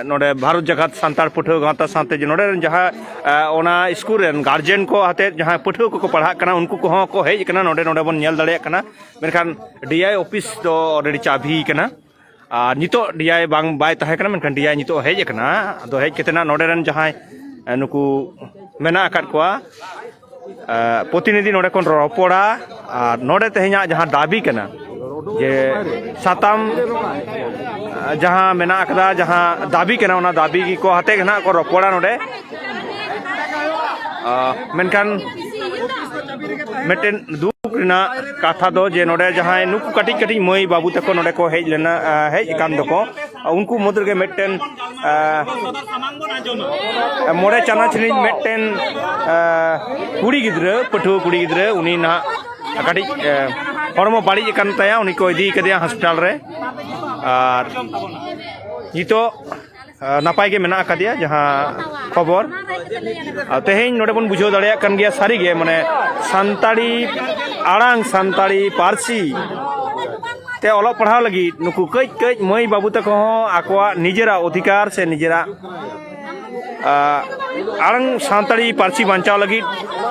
ᱱᱚᱰᱮ ᱵᱷᱟᱨᱚᱛ ᱡᱟᱠᱟᱛ ᱥᱟᱱᱛᱟᱲ ᱯᱟᱹᱴᱷᱩᱣᱟᱹ ᱜᱟᱶᱛᱟ ᱥᱟᱶᱛᱮ ᱡᱮ ᱱᱚᱰᱮ ᱨᱮᱱ ᱡᱟᱦᱟᱸ, ᱮ, ᱚᱱᱟ ᱥᱠᱩᱞ ᱨᱮᱱ ᱜᱟᱨᱡᱮᱱ ᱠᱚ ᱟᱛᱮᱫ ᱡᱟᱦᱟᱸᱭ ᱯᱟᱹᱴᱷᱩᱣᱟᱹ ᱠᱚᱠᱚ ᱯᱟᱲᱦᱟᱜ ᱠᱟᱱᱟ, ᱩᱱᱠᱩ ᱠᱚᱦᱚᱸ ᱠᱚ ᱦᱮᱡ ᱟᱠᱟᱱᱟ᱾ ᱱᱚᱰᱮ, ᱱᱚᱰᱮ ᱵᱚᱱ ᱧᱮᱞ ᱫᱟᱲᱮᱭᱟᱜ ᱠᱟᱱᱟ᱾ ᱢᱮᱱᱠᱷᱟᱱ ᱰᱤ ᱟᱭ ᱚᱯᱷᱤᱥ ᱫᱚ ᱚᱞᱨᱮᱰᱤ ᱪᱟᱵᱤ ᱠᱟᱱᱟ᱾ ᱟᱨ ᱱᱤᱛᱚᱜ ᱰᱤ ᱟᱭ ᱵᱟᱝ, ᱵᱟᱭ ᱛᱟᱦᱮᱸ ᱠᱟᱱᱟ, ᱢᱮᱱᱠᱷᱟᱱ ᱰᱤ ᱟᱭ ᱱᱤᱛᱚᱜ ᱦᱮᱡ ᱟᱠᱟᱱᱟ᱾ ᱟᱫᱚ ᱦᱮᱡ ᱠᱟᱛᱮ ᱱᱟᱜ ᱱᱚᱰᱮ ᱨᱮᱱ ᱡᱟᱦᱟᱸᱭ, ᱮ, ᱱᱩᱠᱩ ᱢᱮᱱᱟᱜ ᱟᱠᱟᱫ ᱠᱚᱣᱟ, ᱮ, ᱯᱨᱚᱛᱤᱱᱤᱫᱷᱤ ᱱᱚᱰᱮ ᱠᱷᱚᱱ ᱨᱚᱯᱚᱲᱟ᱾ ᱟᱨ ᱱᱚᱰᱮ ᱛᱮᱦᱮᱧᱟᱜ ᱡᱟᱦᱟᱸ ᱫᱟᱹᱵᱤ ᱠᱟᱱᱟ, ᱡᱮ ᱥᱟᱛᱟᱢ, ᱮ, ᱡᱟᱦᱟᱸ ᱢᱮᱱᱟᱜ ᱟᱠᱟᱫᱟ, ᱡᱟᱦᱟᱸ ᱫᱟᱹᱵᱤ ᱠᱟᱱᱟ, ᱚᱱᱟ ᱫᱟᱹᱵᱤ ᱜᱮᱠᱚ ᱟᱛᱮ ᱜᱮ ᱱᱟᱦᱟᱜ ᱠᱚ ᱨᱚᱯᱚᱲᱟ ᱱᱚᱰᱮ᱾ ᱟ, ᱢᱮᱱᱠᱷᱟᱱ ᱢᱤᱫᱴᱮᱱ ᱫᱩᱠ ᱨᱮᱱᱟᱜ ᱠᱟᱛᱷᱟ ᱫᱚ ᱡᱮ ᱱᱚᱰᱮ ᱡᱟᱦᱟᱸᱭ ᱱᱩᱠᱩ ᱠᱟᱹᱴᱤᱡ ᱠᱟᱹᱴᱤᱡ ᱢᱟᱹᱭ ᱵᱟᱹᱵᱩ ᱛᱟᱠᱚ ᱱᱚᱰᱮ ᱠᱚ ᱦᱮᱡ ᱞᱮᱱᱟ, ᱟ, ᱦᱮᱡ ᱟᱠᱟᱱ ᱫᱚᱠᱚ, ᱩᱱᱠᱩ ᱢᱩᱫᱽ ᱨᱮᱜᱮ ᱢᱤᱫᱴᱮᱱ, ᱟ, ᱢᱚᱬᱮ ᱪᱟᱱᱟᱪ ᱨᱤᱱᱤᱡ ᱢᱤᱫᱴᱮᱱ, ᱟ, ᱠᱩᱲᱤ ᱜᱤᱫᱽᱨᱟᱹ, ᱯᱟᱹᱴᱷᱩᱣᱟᱹ ᱠᱩᱲᱤ ᱜᱤᱫᱽᱨᱟᱹ, ᱩᱱᱤ ᱱᱟᱦᱟᱜ ᱠᱟᱹᱴᱤᱡ, ᱟ, ᱦᱚᱲᱢᱚ ᱵᱟᱹᱲᱤᱡ ᱟᱠᱟᱱ ᱛᱟᱭᱟ, ᱩᱱᱤ ᱠᱚ ᱤᱫᱤ ᱠᱟᱫᱮᱭᱟ ᱦᱚᱥᱯᱤᱴᱟᱞ ᱨᱮ᱾ ᱟᱨ ᱱᱤᱛᱚᱜ ᱱᱟᱯᱟᱭ ᱜᱮ ᱢᱮᱱᱟᱜ ᱟᱠᱟᱫᱮᱭᱟ, ᱡᱟᱦᱟᱸ ᱠᱷᱚᱵᱚᱨ᱾ ᱟᱨ ᱛᱮᱦᱮᱧ ᱱᱚᱰᱮ ᱵᱚᱱ ᱵᱩᱡᱷᱟᱹᱣ ᱫᱟᱲᱮᱭᱟᱜ ᱠᱟᱱ ᱜᱮᱭᱟ, ᱥᱟᱹᱨᱤᱜᱮ, ᱢᱟᱱᱮ, ᱥᱟᱱᱛᱟᱲᱤ ᱟᱲᱟᱝ, ᱥᱟᱱᱛᱟᱲᱤ ᱯᱟᱹᱨᱥᱤ ᱛᱮ ᱚᱞᱚᱜ ᱯᱟᱲᱦᱟᱣ ᱞᱟᱹᱜᱤᱫ ᱱᱩᱠᱩ ᱠᱟᱹᱡ ᱠᱟᱹᱡ ᱢᱟᱹᱭ ᱵᱟᱹᱵᱩ ᱛᱟᱠᱚ ᱦᱚᱸ ᱟᱠᱚᱣᱟᱜ ᱱᱤᱡᱮᱨᱟᱜ ᱚᱫᱷᱤᱠᱟᱨ ᱥᱮ ᱱᱤᱡᱮᱨᱟᱜ ᱟᱲᱟᱝ, ᱥᱟᱱᱛᱟᱲᱤ ᱯᱟᱹᱨᱥᱤ ᱵᱟᱧᱪᱟᱣ ᱞᱟᱹᱜᱤᱫ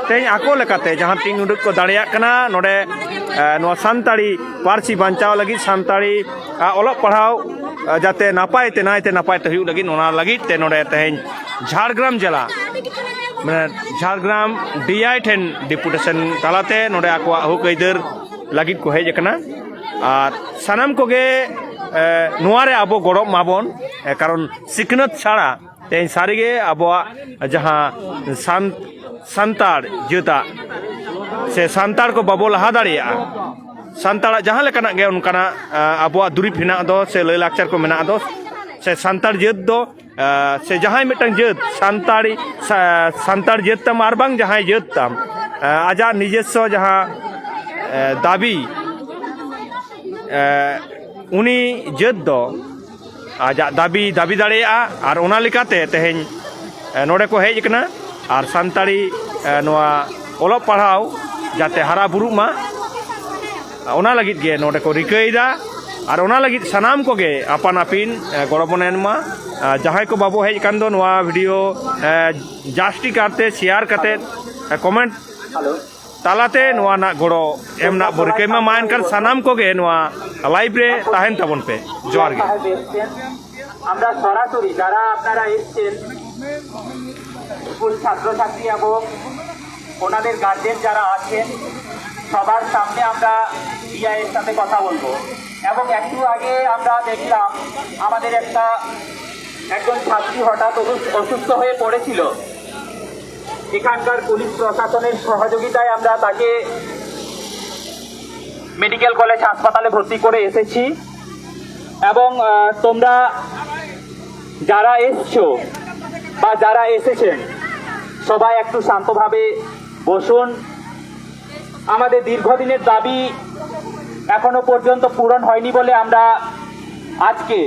ᱛᱮᱦᱮᱧ ᱟᱠᱚ ᱞᱮᱠᱟᱛᱮ ᱡᱟᱦᱟᱸ ᱛᱤᱱ ᱩᱰᱩᱠ ᱠᱚ ᱫᱟᱲᱮᱭᱟᱜ ᱠᱟᱱᱟ, ᱱᱚᱰᱮ ᱱᱚᱣᱟ ᱥᱟᱱᱛᱟᱲᱤ ᱯᱟᱹᱨᱥᱤ ᱵᱟᱧᱪᱟᱣ ᱞᱟᱹᱜᱤᱫ, ᱥᱟᱱᱛᱟᱲᱤ ᱚᱞᱚᱜ ᱯᱟᱲᱦᱟᱣ ᱡᱟᱛᱮ ᱱᱟᱯᱟᱭ ᱛᱮ, ᱱᱟᱭ ᱛᱮ ᱱᱟᱯᱟᱭ ᱛᱮ ᱦᱩᱭᱩᱜ ᱞᱟᱹᱜᱤᱫ, ᱚᱱᱟ ᱞᱟᱹᱜᱤᱫ ᱛᱮ ᱱᱚᱰᱮ ᱛᱮᱦᱮᱧ ᱡᱷᱟᱲᱜᱨᱟᱢ ᱡᱮᱞᱟ, ᱢᱟᱱᱮ, ᱡᱷᱟᱲᱜᱨᱟᱢ ᱰᱤ ᱟᱭ ᱴᱷᱮᱱ ᱰᱮᱯᱩᱴᱮᱥᱚᱱ ᱛᱟᱞᱟᱛᱮ ᱱᱚᱰᱮ ᱟᱠᱚᱣᱟᱜ ᱦᱚᱠ ᱟᱹᱭᱫᱟᱹᱨ ᱞᱟᱹᱜᱤᱫ ᱠᱚ ᱦᱮᱡ ᱟᱠᱟᱱᱟ᱾ ᱟᱨ ᱥᱟᱱᱟᱢ ᱠᱚᱜᱮ ᱱᱚᱣᱟ ᱨᱮ ᱟᱵᱚ ᱜᱚᱲᱚ ᱮᱢᱟᱵᱚᱱ, ᱠᱟᱨᱚᱱ ᱥᱤᱠᱷᱱᱟᱹᱛ ᱪᱷᱟᱲᱟ ᱛᱮᱦᱮᱧ ᱥᱟᱹᱨᱤᱜᱮ ᱟᱵᱚᱣᱟᱜ ᱡᱟᱦᱟᱸ ᱥᱟᱱ-, ᱥᱟᱱᱛᱟᱲ ᱡᱟᱹᱛᱟᱜ ᱥᱮ ᱥᱟᱱᱛᱟᱲ ᱠᱚ ᱵᱟᱵᱚ ᱞᱟᱦᱟ ᱫᱟᱲᱮᱭᱟᱜᱼᱟ᱾ ᱥᱟᱱᱛᱟᱲᱟᱜ ᱡᱟᱦᱟᱸ ᱞᱮᱠᱟᱱᱟᱜ ᱜᱮ ᱚᱱᱠᱟᱱᱟᱜ ᱟᱵᱚᱣᱟᱜ ᱫᱩᱨᱤᱵᱽ ᱦᱮᱱᱟᱜ ᱫᱚ ᱥᱮ ᱞᱟᱹᱭᱼᱞᱟᱠᱪᱟᱨ ᱠᱚ ᱢᱮᱱᱟᱜ ᱫᱚ, ᱥᱮ ᱥᱟᱱᱛᱟᱲ ᱡᱟᱹᱛ ᱫᱚ ᱥᱮ ᱡᱟᱦᱟᱸᱭ ᱢᱤᱫᱴᱟᱝ ᱡᱟᱹᱛ ᱥᱟᱱᱛᱟᱲᱤ, ᱥᱟᱱᱛᱟᱲ ᱡᱟᱹᱛ ᱛᱟᱢ ᱟᱨ ᱵᱟᱝ ᱡᱟᱦᱟᱸᱭ ᱡᱟᱹᱛ ᱛᱟᱢ, ᱟᱡᱟᱜ ᱱᱤᱡᱚᱥᱥᱚ ᱡᱟᱦᱟᱸ ᱫᱟᱹᱵᱤ, ᱩᱱᱤ ᱡᱟᱹᱛ ᱫᱚ ᱟᱡᱟᱜ ᱫᱟᱹᱵᱤ ᱫᱟᱹᱵᱤ ᱫᱟᱲᱮᱭᱟᱜᱼᱟ᱾ ᱟᱨ ᱚᱱᱟ ᱞᱮᱠᱟᱛᱮ ᱛᱮᱦᱮᱧ ᱱᱚᱰᱮ ᱠᱚ ᱦᱮᱡ ᱟᱠᱟᱱᱟ᱾ ᱟᱨ ᱥᱟᱱᱛᱟᱲᱤ ᱱᱚᱣᱟ ᱚᱞᱚᱜ ᱯᱟᱲᱦᱟᱣ ᱡᱟᱛᱮ ᱦᱟᱨᱟ ᱵᱩᱨᱩᱜ ᱢᱟ, ᱚᱱᱟ ᱞᱟᱹᱜᱤᱫ ᱜᱮ ᱱᱚᱰᱮ ᱠᱚ ᱨᱤᱠᱟᱹᱭᱮᱫᱟ᱾ ᱟᱨ ᱚᱱᱟ ᱞᱟᱹᱜᱤᱫ ᱥᱟᱱᱟᱢ ᱠᱚᱜᱮ ᱟᱯᱟᱱ ᱟᱹᱯᱤᱱ ᱜᱚᱲᱚ ᱵᱚᱱ ᱮᱢ ᱢᱟ᱾ ᱡᱟᱦᱟᱸᱭ ᱠᱚ ᱵᱟᱵᱚ ᱦᱮᱡ ᱟᱠᱟᱱ ᱫᱚ, ᱱᱚᱣᱟ ᱵᱷᱤᱰᱤᱭᱳ ᱡᱟᱹᱥᱛᱤ ᱠᱟᱨᱛᱮ ᱥᱮᱭᱟᱨ ᱠᱟᱛᱮ, ᱠᱚᱢᱮᱱᱴ ᱛᱟᱞᱟᱛᱮ ᱱᱚᱣᱟ ᱨᱮᱱᱟᱜ ᱜᱚᱲᱚ ᱮᱢ ᱨᱮᱱᱟᱜ ᱵᱚ ᱨᱤᱠᱟᱹᱭ ᱢᱟ᱾ ᱢᱟ ᱮᱱᱠᱷᱟᱱ ᱥᱟᱱᱟᱢ ᱠᱚᱜᱮ ᱱᱚᱣᱟ ᱞᱟᱭᱤᱵᱷ ᱨᱮ ᱛᱟᱦᱮᱱ ᱛᱟᱵᱚᱱ ᱯᱮ᱾ ᱡᱚᱦᱟᱨ ᱜᱮ᱾ আমরা সরাসরি যারা আপনারা এসছেন, স্কুল ছাত্রছাত্রী এবং ওনাদের গার্জেন যারা আছেন, সবার সামনে আমরা ডিআইয়ের সাথে কথা বলবো। এবং একটু আগে আমরা দেখলাম, আমাদের একটা, একজন ছাত্রী হঠাৎ অসুস্থ, অসুস্থ হয়ে পড়েছিল। এখানকার পুলিশ প্রশাসনের সহযোগিতায় আমরা তাকে মেডিকেল কলেজ হাসপাতালে ভর্তি করে এসেছি। এবং আহ, তোমরা যারা এসছো বা যারা এসেছেন, সবাই একটু শান্তভাবে বসুন। আমাদের দীর্ঘদিনের দাবি এখনো পর্যন্ত পূরণ হয়নি বলে আমরা আজকে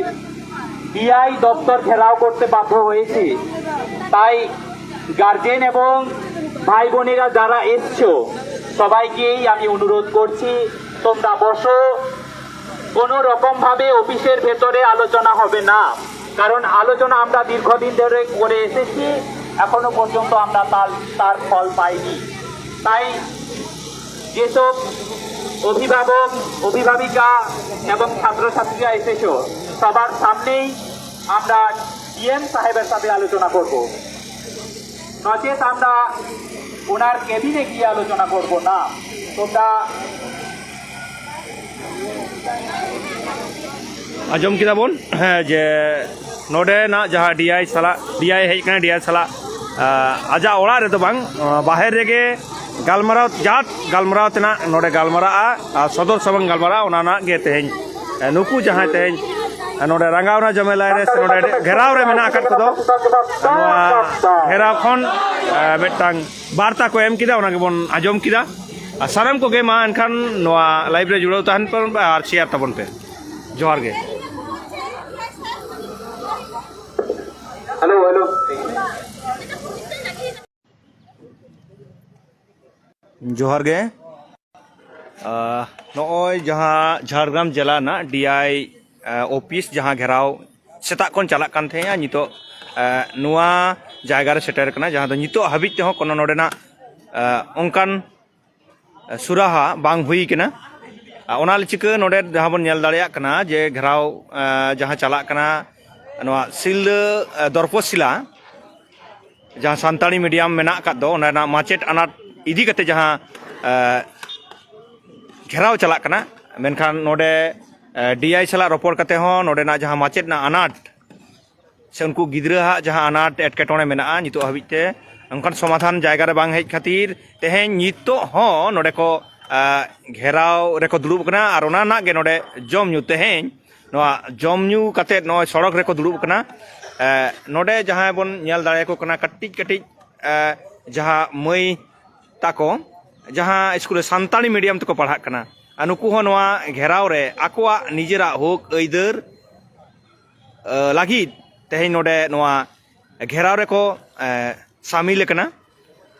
ডিআই দপ্তর ঘেরাও করতে বাধ্য হয়েছি। তাই গার্জেন এবং ভাই বোনেরা যারা এসছো, সবাইকেই আমি অনুরোধ করছি, তোমরা বসো। কোনো রকমভাবে অফিসের ভেতরে আলোচনা হবে না, কারণ আলোচনা আমরা দীর্ঘদিন ধরে করে এসেছি, এখনো পর্যন্ত আমরা তার তার ফল পাইনি। তাই যেসব অভিভাবক, অভিভাবিকা এবং ছাত্রছাত্রীরা এসেছো, সবার সামনেই আমরা ডিএম সাহেবের সাথে আলোচনা করব। নচেত আমরা ওনার কেবিনে গিয়ে আলোচনা করব না। তোমরা ᱟᱸᱡᱚᱢ ᱠᱮᱫᱟ ᱵᱚᱱ, ᱦᱮᱸ, ᱡᱮ ᱱᱚᱰᱮᱱᱟᱜ ᱡᱟᱦᱟᱸ ᱰᱤᱟᱭ ᱥᱟᱞᱟᱜ, ᱰᱤᱟᱭ ᱦᱮᱡ ᱠᱟᱱᱟ, ᱰᱤᱟᱭ ᱥᱟᱞᱟᱜ ᱟᱡᱟᱜ ᱚᱲᱟᱜ ᱨᱮᱫᱚ ᱵᱟᱝ, ᱵᱟᱦᱮᱨ ᱨᱮᱜᱮ ᱜᱟᱞᱢᱟᱨᱟᱣ, ᱡᱟᱴ ᱜᱟᱞᱢᱟᱨᱟᱣ ᱛᱮᱱᱟᱜ ᱱᱚᱰᱮ ᱜᱟᱞᱢᱟᱨᱟᱜᱼᱟ᱾ ᱟᱨ ᱥᱚᱫᱚᱨ ᱥᱟᱢᱟᱝ ᱜᱟᱞᱢᱟᱨᱟᱜᱼᱟ, ᱚᱱᱟ ᱨᱮᱱᱟᱜ ᱜᱮ ᱛᱮᱦᱮᱧ ᱱᱩᱠᱩ ᱡᱟᱦᱟᱸᱭ ᱛᱮᱦᱮᱧ ᱱᱚᱰᱮ ᱨᱟᱸᱜᱟᱣᱱᱟ ᱡᱚᱢᱮᱞᱟᱭ ᱨᱮ ᱥᱮ ᱱᱚᱰᱮ ᱜᱷᱮᱨᱟᱣ ᱨᱮ ᱢᱮᱱᱟᱜ ᱟᱠᱟᱫ ᱠᱚᱫᱚ, ᱱᱚᱣᱟ ᱜᱷᱮᱨᱟᱣ ᱠᱷᱚᱱ ᱢᱤᱫᱴᱟᱝ ᱵᱟᱨᱛᱟ ᱠᱚ ᱮᱢ ᱠᱮᱫᱟ, ᱚᱱᱟ ᱜᱮᱵᱚᱱ ᱟᱸᱡᱚᱢ ᱠᱮᱫᱟ᱾ ᱟᱨ ᱥᱟᱱᱟᱢ ᱠᱚᱜᱮ ᱢᱟ ᱮᱱᱠᱷᱟᱱ ᱱᱚᱣᱟ ᱞᱟᱭᱤᱵᱷ ᱨᱮ ᱡᱩᱲᱟᱹᱣ ᱛᱟᱦᱮᱱ ᱯᱮ ᱟᱨ ᱥᱮᱭᱟᱨ ᱛᱟᱵᱚᱱ ᱯᱮ᱾ ᱡᱚᱦᱟᱨ ᱜᱮ᱾ Hello, hello. ᱡᱚᱦᱟᱨ ᱜᱮ᱾ ᱟᱨ ᱱᱚᱜᱼᱚᱭ ᱡᱟᱦᱟᱸ ᱡᱷᱟᱲᱜᱨᱟᱢ ᱡᱮᱞᱟ ᱨᱮᱱᱟᱜ ᱰᱤᱟᱭ ᱚᱯᱷᱤᱥ ᱡᱟᱦᱟᱸ ᱜᱷᱮᱨᱟᱣ ᱥᱮᱛᱟᱜ ᱠᱷᱚᱱ ᱪᱟᱞᱟᱜ ᱠᱟᱱ ᱛᱟᱦᱮᱸᱜᱼᱟ, ᱱᱤᱛᱚᱜ ᱱᱚᱣᱟ ᱡᱟᱭᱜᱟ ᱨᱮ ᱥᱮᱴᱮᱨ ᱠᱟᱱᱟ, ᱡᱟᱦᱟᱸ ᱫᱚ ᱱᱤᱛᱚᱜ ᱦᱟᱹᱵᱤᱡ ᱛᱮᱦᱚᱸ ᱠᱳᱱᱳ ᱱᱚᱰᱮᱱᱟᱜ ᱚᱱᱠᱟᱱ ᱥᱩᱨᱟᱦᱟ ᱵᱟᱝ ᱦᱩᱭ ᱠᱟᱱᱟ᱾ ᱟᱨ ᱚᱱᱟ ᱪᱤᱠᱟᱹ ᱱᱚᱰᱮ ᱡᱟᱦᱟᱸ ᱵᱚᱱ ᱧᱮᱞ ᱫᱟᱲᱮᱭᱟᱜ ᱠᱟᱱᱟ ᱡᱮ ᱜᱷᱮᱨᱟᱣ ᱡᱟᱦᱟᱸ ᱪᱟᱞᱟᱜ ᱠᱟᱱᱟ, ᱱᱚᱣᱟ ᱥᱤᱞᱫᱟᱹ ᱫᱚᱨᱯᱚᱥᱤᱞᱟ ᱡᱟᱦᱟᱸ ᱥᱟᱱᱛᱟᱲᱤ ᱢᱤᱰᱤᱭᱟᱢ ᱢᱮᱱᱟᱜ ᱟᱠᱟᱫ ᱫᱚ, ᱚᱱᱟ ᱨᱮᱱᱟᱜ ᱢᱟᱪᱮᱫ ᱟᱱᱟᱴ ᱤᱫᱤ ᱠᱟᱛᱮ ᱡᱟᱦᱟᱸ ᱜᱷᱮᱨᱟᱣ ᱪᱟᱞᱟᱜ ᱠᱟᱱᱟ, ᱢᱮᱱᱠᱷᱟᱱ ᱱᱚᱰᱮ ᱰᱤᱟᱭ ᱥᱟᱞᱟᱜ ᱨᱚᱯᱚᱲ ᱠᱟᱛᱮ ᱦᱚᱸ ᱱᱚᱰᱮᱱᱟᱜ ᱡᱟᱦᱟᱸ ᱢᱟᱪᱮᱫ ᱨᱮᱱᱟᱜ ᱟᱱᱟᱴ ᱥᱮ ᱩᱱᱠᱩ ᱜᱤᱫᱽᱨᱟᱹ ᱦᱟᱜ ᱡᱟᱦᱟᱸ ᱟᱱᱟᱴ ᱮᱴᱠᱮᱴᱚᱬᱮ ᱢᱮᱱᱟᱜᱼᱟ, ᱱᱤᱛᱚᱜ ᱦᱟᱹᱵᱤᱡ ᱛᱮ ᱚᱱᱠᱟᱱ ᱥᱚᱢᱟᱫᱷᱟᱱ ᱡᱟᱭᱜᱟ ᱨᱮ ᱵᱟᱝ ᱦᱮᱡ ᱠᱷᱟᱹᱛᱤᱨ ᱛᱮᱦᱮᱧ ᱱᱤᱛᱚᱜ ᱦᱚᱸ ᱱᱚᱰᱮ ᱠᱚ ᱜᱷᱮᱨᱟᱣ ᱨᱮᱠᱚ ᱫᱩᱲᱩᱵ ᱠᱟᱱᱟ᱾ ᱟᱨ ᱚᱱᱟ ᱨᱮᱱᱟᱜ ᱜᱮ ᱱᱚᱰᱮ ᱡᱚᱢ ᱧᱩ, ᱛᱮᱦᱮᱧ ᱱᱚᱣᱟ ᱡᱚᱢ ᱧᱩ ᱠᱟᱛᱮᱫ ᱱᱚᱜᱼᱚᱭ ᱥᱚᱲᱚᱠ ᱨᱮᱠᱚ ᱫᱩᱲᱩᱵ ᱠᱟᱱᱟ᱾ ᱱᱚᱰᱮ ᱡᱟᱦᱟᱸᱭ ᱵᱚᱱ ᱧᱮᱞ ᱫᱟᱲᱮᱭᱟᱠᱚ ᱠᱟᱱᱟ, ᱠᱟᱹᱴᱤᱡ ᱠᱟᱹᱴᱤᱡ ᱡᱟᱦᱟᱸ ᱢᱟᱹᱭ ᱛᱟᱠᱚ ᱡᱟᱦᱟᱸ ᱥᱠᱩᱞ ᱨᱮ ᱥᱟᱱᱛᱟᱲᱤ ᱢᱤᱰᱤᱭᱟᱢ ᱛᱮᱠᱚ ᱯᱟᱲᱦᱟᱜ ᱠᱟᱱᱟ, ᱟᱨ ᱱᱩᱠᱩ ᱦᱚᱸ ᱱᱚᱣᱟ ᱜᱷᱮᱨᱟᱣ ᱨᱮ ᱟᱠᱚᱣᱟᱜ ᱱᱤᱡᱮᱨᱟᱜ ᱦᱚᱠ ᱟᱹᱭᱫᱟᱹᱨ ᱞᱟᱹᱜᱤᱫ ᱛᱮᱦᱮᱧ ᱱᱚᱰᱮ ᱱᱚᱣᱟ ᱜᱷᱮᱨᱟᱣ ᱨᱮᱠᱚ ᱥᱟᱢᱤᱞ ᱟᱠᱟᱱᱟ᱾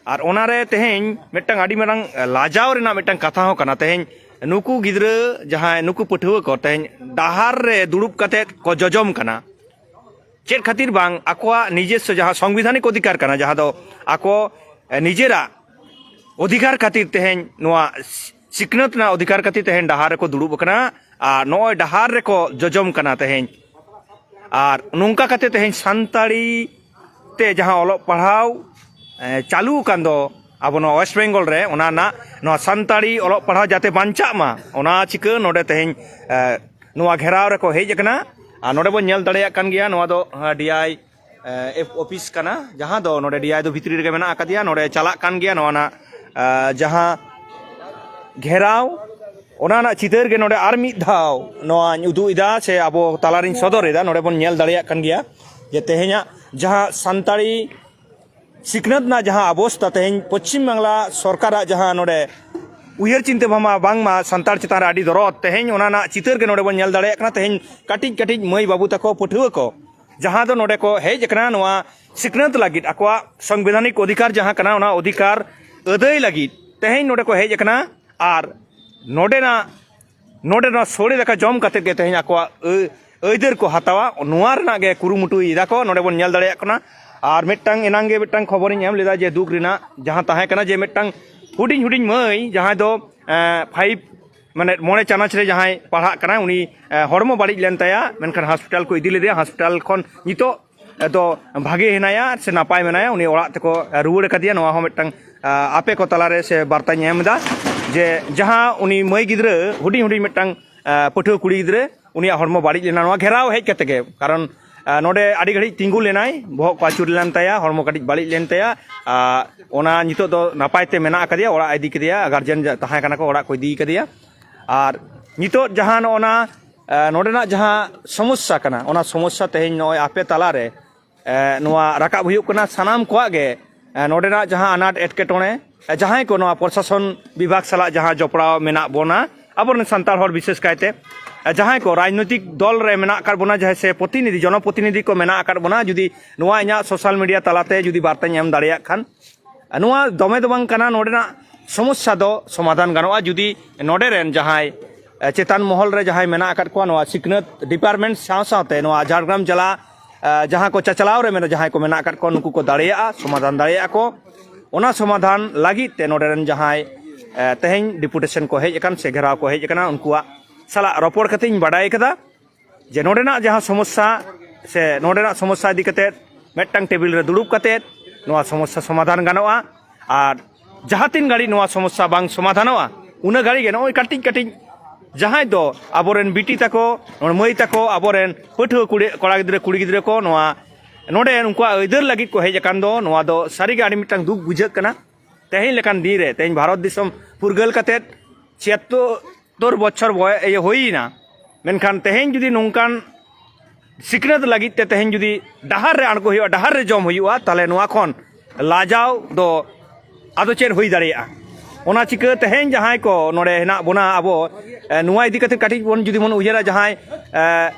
ᱟᱨ ᱚᱱᱟᱨᱮ ᱛᱮᱦᱮᱧ ᱢᱤᱫᱴᱟᱝ ᱟᱹᱰᱤ ᱢᱟᱨᱟᱝ ᱞᱟᱡᱟᱣ ᱨᱮᱱᱟᱜ ᱢᱤᱫᱴᱟᱝ ᱠᱟᱛᱷᱟ ᱦᱚᱸ ᱠᱟᱱᱟ᱾ ᱛᱮᱦᱮᱧ ᱱᱩᱠᱩ ᱜᱤᱫᱽᱨᱟᱹ, ᱡᱟᱦᱟᱸᱭ ᱱᱩᱠᱩ ᱯᱟᱹᱴᱷᱩᱣᱟᱹ ᱠᱚ ᱛᱮᱦᱮᱧ ᱰᱟᱦᱟᱨ ᱨᱮ ᱫᱩᱲᱩᱵ ᱠᱟᱛᱮᱫ ᱠᱚ ᱡᱚᱡᱚᱢ ᱠᱟᱱᱟ᱾ ᱪᱮᱫ ᱠᱷᱟᱹᱛᱤᱨ ᱵᱟᱝ ᱟᱠᱚᱣᱟᱜ ᱱᱤᱡᱮᱥᱥᱚ ᱡᱟᱦᱟᱸ ᱥᱚᱝᱵᱤᱫᱷᱟᱱᱤᱠ ᱚᱫᱷᱤᱠᱟᱨ ᱠᱟᱱᱟ, ᱡᱟᱦᱟᱸ ᱫᱚ ᱟᱠᱚ ᱱᱤᱡᱮᱨᱟᱜ ᱚᱫᱷᱤᱠᱟᱨ ᱠᱷᱟᱹᱛᱤᱨ ᱛᱮᱦᱮᱧ ᱱᱚᱣᱟ ᱥᱤᱠᱷᱱᱟᱹᱛ ᱨᱮᱱᱟᱜ ᱚᱫᱷᱤᱠᱟᱨ ᱠᱷᱟᱹᱛᱤᱨ ᱛᱮᱦᱮᱧ ᱰᱟᱦᱟᱨ ᱨᱮᱠᱚ ᱫᱩᱲᱩᱵ ᱟᱠᱟᱱᱟ᱾ ᱟᱨ ᱱᱚᱜᱼᱚᱭ ᱰᱟᱦᱟᱨ ᱨᱮᱠᱚ ᱡᱚᱡᱚᱢ ᱠᱟᱱᱟ ᱛᱮᱦᱮᱧ᱾ ᱟᱨ ᱱᱚᱝᱠᱟ ᱠᱟᱛᱮ ᱛᱮᱦᱮᱧ ᱥᱟᱱᱛᱟᱲᱤ ᱛᱮ ᱡᱟᱦᱟᱸ ᱚᱞᱚᱜ ᱯᱟᱲᱦᱟᱣ ᱪᱟᱹᱞᱩ ᱟᱠᱟᱱ ᱫᱚ ᱟᱵᱚ ᱱᱚᱣᱟ ᱳᱭᱮᱥᱴ ᱵᱮᱝᱜᱚᱞ ᱨᱮ, ᱚᱱᱟ ᱨᱮᱱᱟᱜ ᱱᱚᱣᱟ ᱥᱟᱱᱛᱟᱲᱤ ᱚᱞᱚᱜ ᱯᱟᱲᱦᱟᱣ ᱡᱟᱛᱮ ᱵᱟᱧᱪᱟᱜ ᱢᱟ, ᱚᱱᱟ ᱪᱤᱠᱟᱹ ᱱᱚᱰᱮ ᱛᱮᱦᱮᱧ ᱱᱚᱣᱟ ᱜᱷᱮᱨᱟᱣ ᱨᱮᱠᱚ ᱦᱮᱡ ᱟᱠᱟᱱᱟ᱾ ᱟᱨ ᱱᱚᱰᱮ ᱵᱚᱱ ᱧᱮᱞ ᱫᱟᱲᱮᱭᱟᱜ ᱠᱟᱱ ᱜᱮᱭᱟ, ᱱᱚᱣᱟ ᱫᱚ ᱰᱤ ᱟᱭ ᱚᱯᱷᱤᱥ ᱠᱟᱱᱟ, ᱡᱟᱦᱟᱸ ᱫᱚ ᱱᱚᱰᱮ ᱰᱤ ᱟᱭ ᱫᱚ ᱵᱷᱤᱛᱨᱤ ᱨᱮᱜᱮ ᱢᱮᱱᱟᱜ ᱟᱠᱟᱫᱮᱭᱟ᱾ ᱱᱚᱰᱮ ᱪᱟᱞᱟᱜ ᱠᱟᱱ ᱜᱮᱭᱟ ᱱᱚᱣᱟ ᱨᱮᱱᱟᱜ ᱡᱟᱦᱟᱸ ᱜᱷᱮᱨᱟᱣ, ᱚᱱᱟ ᱨᱮᱱᱟᱜ ᱪᱤᱛᱟᱹᱨ ᱜᱮ ᱱᱚᱰᱮ ᱟᱨ ᱢᱤᱫ ᱫᱷᱟᱣ ᱱᱚᱣᱟᱧ ᱩᱫᱩᱜ ᱮᱫᱟ ᱥᱮ ᱟᱵᱚ ᱛᱟᱞᱟᱨᱤᱧ ᱥᱚᱫᱚᱨ ᱮᱫᱟ᱾ ᱱᱚᱰᱮ ᱵᱚᱱ ᱧᱮᱞ ᱫᱟᱲᱮᱭᱟᱜ ᱠᱟᱱ ᱜᱮᱭᱟ ᱡᱮ ᱛᱮᱦᱮᱧᱟᱜ ᱡᱟᱦᱟᱸ ᱥᱟᱱᱛᱟᱲᱤ ᱥᱤᱠᱷᱱᱟᱹᱛ ᱨᱮᱱᱟᱜ ᱡᱟᱦᱟᱸ ᱚᱵᱚᱥᱛᱟ, ᱛᱮᱦᱮᱧ ᱯᱚᱪᱷᱤᱢ ᱵᱟᱝᱞᱟ ᱥᱚᱨᱠᱟᱨᱟᱜ ᱡᱟᱦᱟᱸ ᱱᱚᱰᱮ ᱩᱭᱦᱟᱹᱨ ᱪᱤᱱᱛᱟᱹ ᱵᱷᱟᱵᱽᱱᱟ, ᱵᱟᱝᱢᱟ ᱥᱟᱱᱛᱟᱲ ᱪᱮᱛᱟᱱ ᱨᱮ ᱟᱹᱰᱤ ᱫᱚᱨᱚᱫ, ᱛᱮᱦᱮᱧ ᱚᱱᱟ ᱨᱮᱱᱟᱜ ᱪᱤᱛᱟᱹᱨ ᱜᱮ ᱱᱚᱰᱮ ᱵᱚᱱ ᱧᱮᱞ ᱫᱟᱲᱮᱭᱟᱜ ᱠᱟᱱᱟ᱾ ᱛᱮᱦᱮᱧ ᱠᱟᱹᱴᱤᱡ ᱠᱟᱹᱴᱤᱡ ᱢᱟᱹᱭ ᱵᱟᱹᱵᱩ ᱛᱟᱠᱚ, ᱯᱟᱹᱴᱷᱩᱣᱟᱹ ᱠᱚ, ᱡᱟᱦᱟᱸ ᱫᱚ ᱱᱚᱰᱮ ᱠᱚ ᱦᱮᱡ ᱟᱠᱟᱱᱟ ᱱᱚᱣᱟ ᱥᱤᱠᱷᱱᱟᱹᱛ ᱞᱟᱹᱜᱤᱫ, ᱟᱠᱚᱣᱟᱜ ᱥᱚᱝᱵᱤᱫᱷᱟᱱᱤᱠ ᱚᱫᱷᱤᱠᱟᱨ ᱡᱟᱦᱟᱸ ᱠᱟᱱᱟ, ᱚᱱᱟ ᱚᱫᱷᱤᱠᱟᱨ ᱟᱹᱫᱟᱹᱭ ᱞᱟᱹᱜᱤᱫ ᱛᱮᱦᱮᱧ ᱱᱚᱰᱮ ᱠᱚ ᱦᱮᱡ ᱟᱠᱟᱱᱟ᱾ ᱟᱨ ᱱᱚᱰᱮᱱᱟᱜ ᱱᱚᱰᱮ ᱱᱚᱣᱟ ᱥᱳᱲᱮ ᱫᱟᱠᱟ ᱡᱚᱢ ᱠᱟᱛᱮ ᱜᱮ ᱛᱮᱦᱮᱧ ᱟᱠᱚᱣᱟᱜ ᱟᱹ- ᱟᱹᱭᱫᱟᱹᱨ ᱠᱚ ᱦᱟᱛᱟᱣᱟ, ᱱᱚᱣᱟ ᱨᱮᱱᱟᱜ ᱜᱮ ᱠᱩᱨᱩᱢᱩᱴᱩᱭ ᱮᱫᱟ ᱠᱚ᱾ ᱱᱚᱰᱮ ᱵᱚᱱ ᱧᱮᱞ ᱫᱟᱲᱮᱭᱟᱜ ᱠᱟᱱᱟ᱾ ᱟᱨ ᱢᱤᱫᱴᱟᱝ ᱮᱱᱟᱝ ᱜᱮ ᱢᱤᱫᱴᱟᱝ ᱠᱷᱚᱵᱚᱨᱤᱧ ᱮᱢ ᱞᱮᱫᱟ ᱡᱮ ᱫᱩᱠ ᱨᱮᱱᱟᱜ ᱡᱟᱦᱟᱸ ᱛᱟᱦᱮᱸ ᱠᱟᱱᱟ ᱡᱮ ᱢᱤᱫᱴᱟᱝ ᱦᱩᱰᱤᱧ ᱦᱩᱰᱤᱧ ᱢᱟᱹᱭ ᱡᱟᱦᱟᱸᱭ ᱫᱚ ᱯᱷᱟᱭᱤᱵᱷ, ᱢᱟᱱᱮ ᱢᱚᱬᱮ ᱪᱟᱱᱟᱪ ᱨᱮ ᱡᱟᱦᱟᱸᱭ ᱯᱟᱲᱦᱟᱜ ᱠᱟᱱᱟᱭ, ᱩᱱᱤ ᱮ, ᱦᱚᱲᱢᱚ ᱵᱟᱹᱲᱤᱡ ᱞᱮᱱ ᱛᱟᱭᱟ, ᱢᱮᱱᱠᱷᱟᱱ ᱦᱚᱥᱯᱤᱴᱟᱞ ᱠᱚ ᱤᱫᱤ ᱞᱮᱫᱮᱭᱟ᱾ ᱦᱚᱥᱯᱤᱴᱟᱞ ᱠᱷᱚᱱ ᱱᱤᱛᱚᱜ ᱫᱚ ᱵᱷᱟᱜᱮ ᱦᱮᱱᱟᱭᱟ ᱥᱮ ᱱᱟᱯᱟᱭ ᱢᱮᱱᱟᱭᱟ, ᱩᱱᱤ ᱚᱲᱟᱜ ᱛᱮᱠᱚ ᱨᱩᱣᱟᱹᱲ ᱟᱠᱟᱫᱮᱭᱟ᱾ ᱱᱚᱣᱟ ᱦᱚᱸ ᱢᱤᱫᱴᱟᱝ ᱟᱯᱮ ᱠᱚ ᱛᱟᱞᱟᱨᱮ ᱥᱮ ᱵᱟᱨᱛᱟᱧ ᱮᱢ ᱮᱫᱟ ᱡᱮ ᱡᱟᱦᱟᱸ ᱩᱱᱤ ᱢᱟᱹᱭ ᱜᱤᱫᱽᱨᱟᱹ, ᱦᱩᱰᱤᱧ ᱦᱩᱰᱤᱧ ᱢᱤᱫᱴᱟᱝ ᱯᱟᱹᱴᱷᱩᱣᱟᱹ ᱠᱩᱲᱤ ᱜᱤᱫᱽᱨᱟᱹ, ᱩᱱᱤᱭᱟᱜ ᱦᱚᱲᱢᱚ ᱵᱟᱹᱲᱤᱡ ᱞᱮᱱᱟ ᱱᱚᱣᱟ ᱜᱷᱮᱨᱟᱣ ᱦᱮᱡ ᱠᱟᱛᱮ ᱜᱮ᱾ ᱠᱟᱨᱚᱱ ᱱᱚᱰᱮ ᱟᱹᱰᱤ ᱜᱷᱟᱹᱲᱤᱡ ᱛᱤᱸᱜᱩ ᱞᱮᱱᱟᱭ, ᱵᱚᱦᱚᱜ ᱠᱚ ᱟᱹᱪᱩᱨ ᱞᱮᱱ ᱛᱟᱭᱟ, ᱦᱚᱲᱢᱚ ᱠᱟᱹᱴᱤᱡ ᱵᱟᱹᱲᱤᱡ ᱞᱮᱱ ᱛᱟᱭᱟ᱾ ᱚᱱᱟ ᱱᱤᱛᱚᱜ ᱫᱚ ᱱᱟᱯᱟᱭ ᱛᱮ ᱢᱮᱱᱟᱜ ᱟᱠᱟᱫᱮᱭᱟ, ᱚᱲᱟᱜ ᱤᱫᱤ ᱠᱮᱫᱮᱭᱟ, ᱜᱟᱨᱡᱮᱱ ᱛᱟᱦᱮᱸ ᱠᱟᱱᱟ ᱠᱚ, ᱚᱲᱟᱜ ᱠᱚ ᱤᱫᱤ ᱠᱟᱫᱮᱭᱟ᱾ ᱟᱨ ᱱᱤᱛᱚᱜ ᱡᱟᱦᱟᱸ ᱱᱚᱜᱼᱚ ᱱᱟ ᱱᱚᱰᱮᱱᱟᱜ ᱡᱟᱦᱟᱸ ᱥᱚᱢᱚᱥᱥᱟ ᱠᱟᱱᱟ, ᱚᱱᱟ ᱥᱚᱢᱚᱥᱥᱟ ᱛᱮᱦᱮᱧ ᱱᱚᱜᱼᱚᱭ ᱟᱯᱮ ᱛᱟᱞᱟᱨᱮ ᱱᱚᱣᱟ ᱨᱟᱠᱟᱵ ᱦᱩᱭᱩᱜ ᱠᱟᱱᱟ᱾ ᱥᱟᱱᱟᱢ ᱠᱚᱣᱟᱜ ᱜᱮ ᱱᱚᱰᱮᱱᱟᱜ ᱡᱟᱦᱟᱸ ᱟᱱᱟᱴ ᱮᱴᱠᱮᱴᱚᱬᱮ, ᱡᱟᱦᱟᱸᱭ ᱠᱚ ᱱᱚᱣᱟ ᱯᱨᱚᱥᱟᱥᱚᱱ ᱵᱤᱵᱷᱟᱜᱽ ᱥᱟᱞᱟᱜ ᱡᱟᱦᱟᱸ ᱡᱚᱯᱲᱟᱣ ᱢᱮᱱᱟᱜ ᱵᱚᱱᱟ, ᱟᱵᱚᱨᱮᱱ ᱥᱟᱱᱛᱟᱲ ᱦᱚᱲ ᱵᱤᱥᱮᱥ ᱠᱟᱭᱛᱮ, ᱡᱟᱦᱟᱸᱭ ᱠᱚ ᱨᱟᱡᱽᱱᱳᱭᱛᱤᱠ ᱫᱚᱞ ᱨᱮ ᱢᱮᱱᱟᱜ ᱟᱠᱟᱫ ᱵᱚᱱᱟ, ᱡᱟᱦᱟᱸᱭ ᱥᱮ ᱯᱨᱚᱛᱤᱱᱤᱫᱷᱤ, ᱡᱚᱱᱚᱯᱨᱚᱛᱤᱱᱤᱫᱷᱤ ᱠᱚ ᱢᱮᱱᱟᱜ ᱟᱠᱟᱫ ᱵᱚᱱᱟ, ᱡᱩᱫᱤ ᱱᱚᱣᱟ ᱤᱧᱟᱹᱜ ᱥᱳᱥᱟᱞ ᱢᱤᱰᱤᱭᱟ ᱛᱟᱞᱟᱛᱮ ᱡᱩᱫᱤ ᱵᱟᱨᱛᱟᱧ ᱮᱢ ᱫᱟᱲᱮᱭᱟᱜ ᱠᱷᱟᱱ, ᱱᱚᱣᱟ ᱫᱚᱢᱮ ᱫᱚ ᱵᱟᱝ ᱠᱟᱱᱟ, ᱱᱚᱰᱮᱱᱟᱜ ᱥᱚᱢᱚᱥᱥᱟ ᱫᱚ ᱥᱚᱢᱟᱫᱷᱟᱱ ᱜᱟᱱᱚᱜᱼᱟ᱾ ᱡᱩᱫᱤ ᱱᱚᱰᱮ ᱨᱮᱱ ᱡᱟᱦᱟᱸᱭ, ᱮ, ᱪᱮᱛᱟᱱ ᱢᱚᱦᱚᱞ ᱨᱮ ᱡᱟᱦᱟᱸᱭ ᱢᱮᱱᱟᱜ ᱟᱠᱟᱫ ᱠᱚᱣᱟ, ᱱᱚᱣᱟ ᱥᱤᱠᱷᱱᱟᱹᱛ ᱰᱤᱯᱟᱨᱴᱢᱮᱱᱴ ᱥᱟᱶ ᱥᱟᱶᱛᱮ ᱱᱚᱣᱟ ᱡᱷᱟᱲᱜᱨᱟᱢ ᱡᱮᱞᱟ, ᱮ, ᱡᱟᱦᱟᱸ ᱠᱚ ᱪᱟᱪᱞᱟᱣ ᱨᱮ ᱢᱮᱱᱟᱜ, ᱡᱟᱦᱟᱸᱭ ᱠᱚ ᱢᱮᱱᱟᱜ ᱟᱠᱟᱫ ᱠᱚᱣᱟ, ᱱᱩᱠᱩ ᱠᱚ ᱫᱟᱲᱮᱭᱟᱜᱼᱟ, ᱥᱚᱢᱟᱫᱷᱟᱱ ᱫᱟᱲᱮᱭᱟᱜᱼᱟ ᱠᱚ᱾ ᱚᱱᱟ ᱥᱚᱢᱟᱫᱷᱟᱱ ᱞᱟᱹᱜᱤᱫ ᱛᱮ ᱱᱚᱰᱮ ᱨᱮᱱ ᱡᱟᱦᱟᱸᱭ, ᱮ, ᱛᱮᱦᱮᱧ ᱰᱮᱯᱩᱴᱮᱥᱚᱱ ᱠᱚ ᱦᱮᱡ ᱟᱠᱟᱱ ᱥᱮ ᱜᱷᱮᱨᱟᱣ ᱠᱚ ᱦᱮᱡ ᱟᱠᱟᱱᱟ, ᱩᱱᱠᱩᱣᱟᱜ ᱥᱟᱞᱟᱜ ᱨᱚᱯᱚᱲ ᱠᱟᱛᱮᱧ ᱵᱟᱰᱟᱭ ᱠᱟᱫᱟ ᱡᱮ ᱱᱚᱰᱮᱱᱟᱜ ᱡᱟᱦᱟᱸ ᱥᱚᱢᱚᱥᱥᱟ ᱥᱮ ᱱᱚᱰᱮᱱᱟᱜ ᱥᱚᱢᱚᱥᱥᱟ ᱤᱫᱤ ᱠᱟᱛᱮᱫ ᱢᱤᱫᱴᱟᱝ ᱴᱮᱵᱤᱞ ᱨᱮ ᱫᱩᱲᱩᱵ ᱠᱟᱛᱮᱫ ᱱᱚᱣᱟ ᱥᱚᱢᱚᱥᱥᱟ ᱥᱚᱢᱟᱫᱷᱟᱱ ᱜᱟᱱᱚᱜᱼᱟ᱾ ᱟᱨ ᱡᱟᱦᱟᱸ ᱛᱤᱱ ᱜᱷᱟᱹᱲᱤᱡ ᱱᱚᱣᱟ ᱥᱚᱢᱚᱥᱥᱟ ᱵᱟᱝ ᱥᱚᱢᱟᱫᱷᱟᱱᱚᱜᱼᱟ, ᱩᱱᱟᱹᱜ ᱜᱷᱟᱹᱲᱤᱡ ᱜᱮ ᱱᱚᱜᱼᱚᱭ ᱠᱟᱹᱴᱤᱡ ᱠᱟᱹᱴᱤᱡ ᱡᱟᱦᱟᱸᱭ ᱫᱚ ᱟᱵᱚᱨᱮᱱ ᱵᱤᱴᱤ ᱛᱟᱠᱚ, ᱢᱟᱹᱭ ᱛᱟᱠᱚ, ᱟᱵᱚᱨᱮᱱ ᱯᱟᱹᱴᱷᱩᱣᱟᱹ ᱠᱩᱲᱤ, ᱠᱚᱲᱟ ᱜᱤᱫᱽᱨᱟᱹ, ᱠᱩᱲᱤ ᱜᱤᱫᱽᱨᱟᱹ ᱠᱚ ᱱᱚᱣᱟ ᱱᱚᱰᱮ ᱩᱱᱠᱩᱣᱟᱜ ᱟᱹᱭᱫᱟᱹᱨ ᱞᱟᱹᱜᱤᱫ ᱠᱚ ᱦᱮᱡ ᱟᱠᱟᱱ ᱫᱚ, ᱱᱚᱣᱟ ᱫᱚ ᱥᱟᱹᱨᱤᱜᱮ ᱟᱹᱰᱤ ᱢᱤᱫᱴᱟᱝ ᱫᱩᱠ ᱵᱩᱡᱷᱟᱹᱜ ᱠᱟᱱᱟ᱾ ᱛᱮᱦᱮᱧ ᱞᱮᱠᱟᱱ ᱫᱤᱱ ᱨᱮ, ᱛᱮᱦᱮᱧ ᱵᱷᱟᱨᱚᱛ ᱫᱤᱥᱚᱢ ᱯᱷᱩᱨᱜᱟᱹᱞ ᱠᱟᱛᱮᱫ ᱪᱷᱤᱭᱟᱛᱛᱳᱨ ᱵᱚᱪᱷᱚᱨ ᱵᱚᱭ-, ᱤᱭᱟᱹ ᱦᱩᱭᱮᱱᱟ, ᱢᱮᱱᱠᱷᱟᱱ ᱛᱮᱦᱮᱧ ᱡᱩᱫᱤ ᱱᱚᱝᱠᱟᱱ ᱥᱤᱠᱷᱱᱟᱹᱛ ᱞᱟᱹᱜᱤᱫ ᱛᱮ ᱛᱮᱦᱮᱧ ᱡᱩᱫᱤ ᱰᱟᱦᱟᱨ ᱨᱮ ᱟᱬᱜᱚ ᱦᱩᱭᱩᱜᱼᱟ, ᱰᱟᱦᱟᱨ ᱨᱮ ᱡᱚᱢ ᱦᱩᱭᱩᱜᱼᱟ, ᱛᱟᱦᱚᱞᱮ ᱱᱚᱣᱟ ᱠᱷᱚᱱ ᱞᱟᱡᱟᱣ ᱫᱚ ᱟᱫᱚ ᱪᱮᱫ ᱦᱩᱭ ᱫᱟᱲᱮᱭᱟᱜᱼᱟ? ᱚᱱᱟ ᱪᱤᱠᱟᱹ ᱛᱮᱦᱮᱧ ᱡᱟᱦᱟᱸᱭ ᱠᱚ ᱱᱚᱰᱮ ᱦᱮᱱᱟᱜ ᱵᱚᱱᱟ ᱟᱵᱚ, ᱮ, ᱱᱚᱣᱟ ᱤᱫᱤ ᱠᱟᱛᱮ ᱠᱟᱹᱴᱤᱡ ᱵᱚᱱ ᱡᱩᱫᱤ ᱵᱚᱱ ᱩᱭᱦᱟᱹᱨᱟ, ᱡᱟᱦᱟᱸᱭ, ᱮ,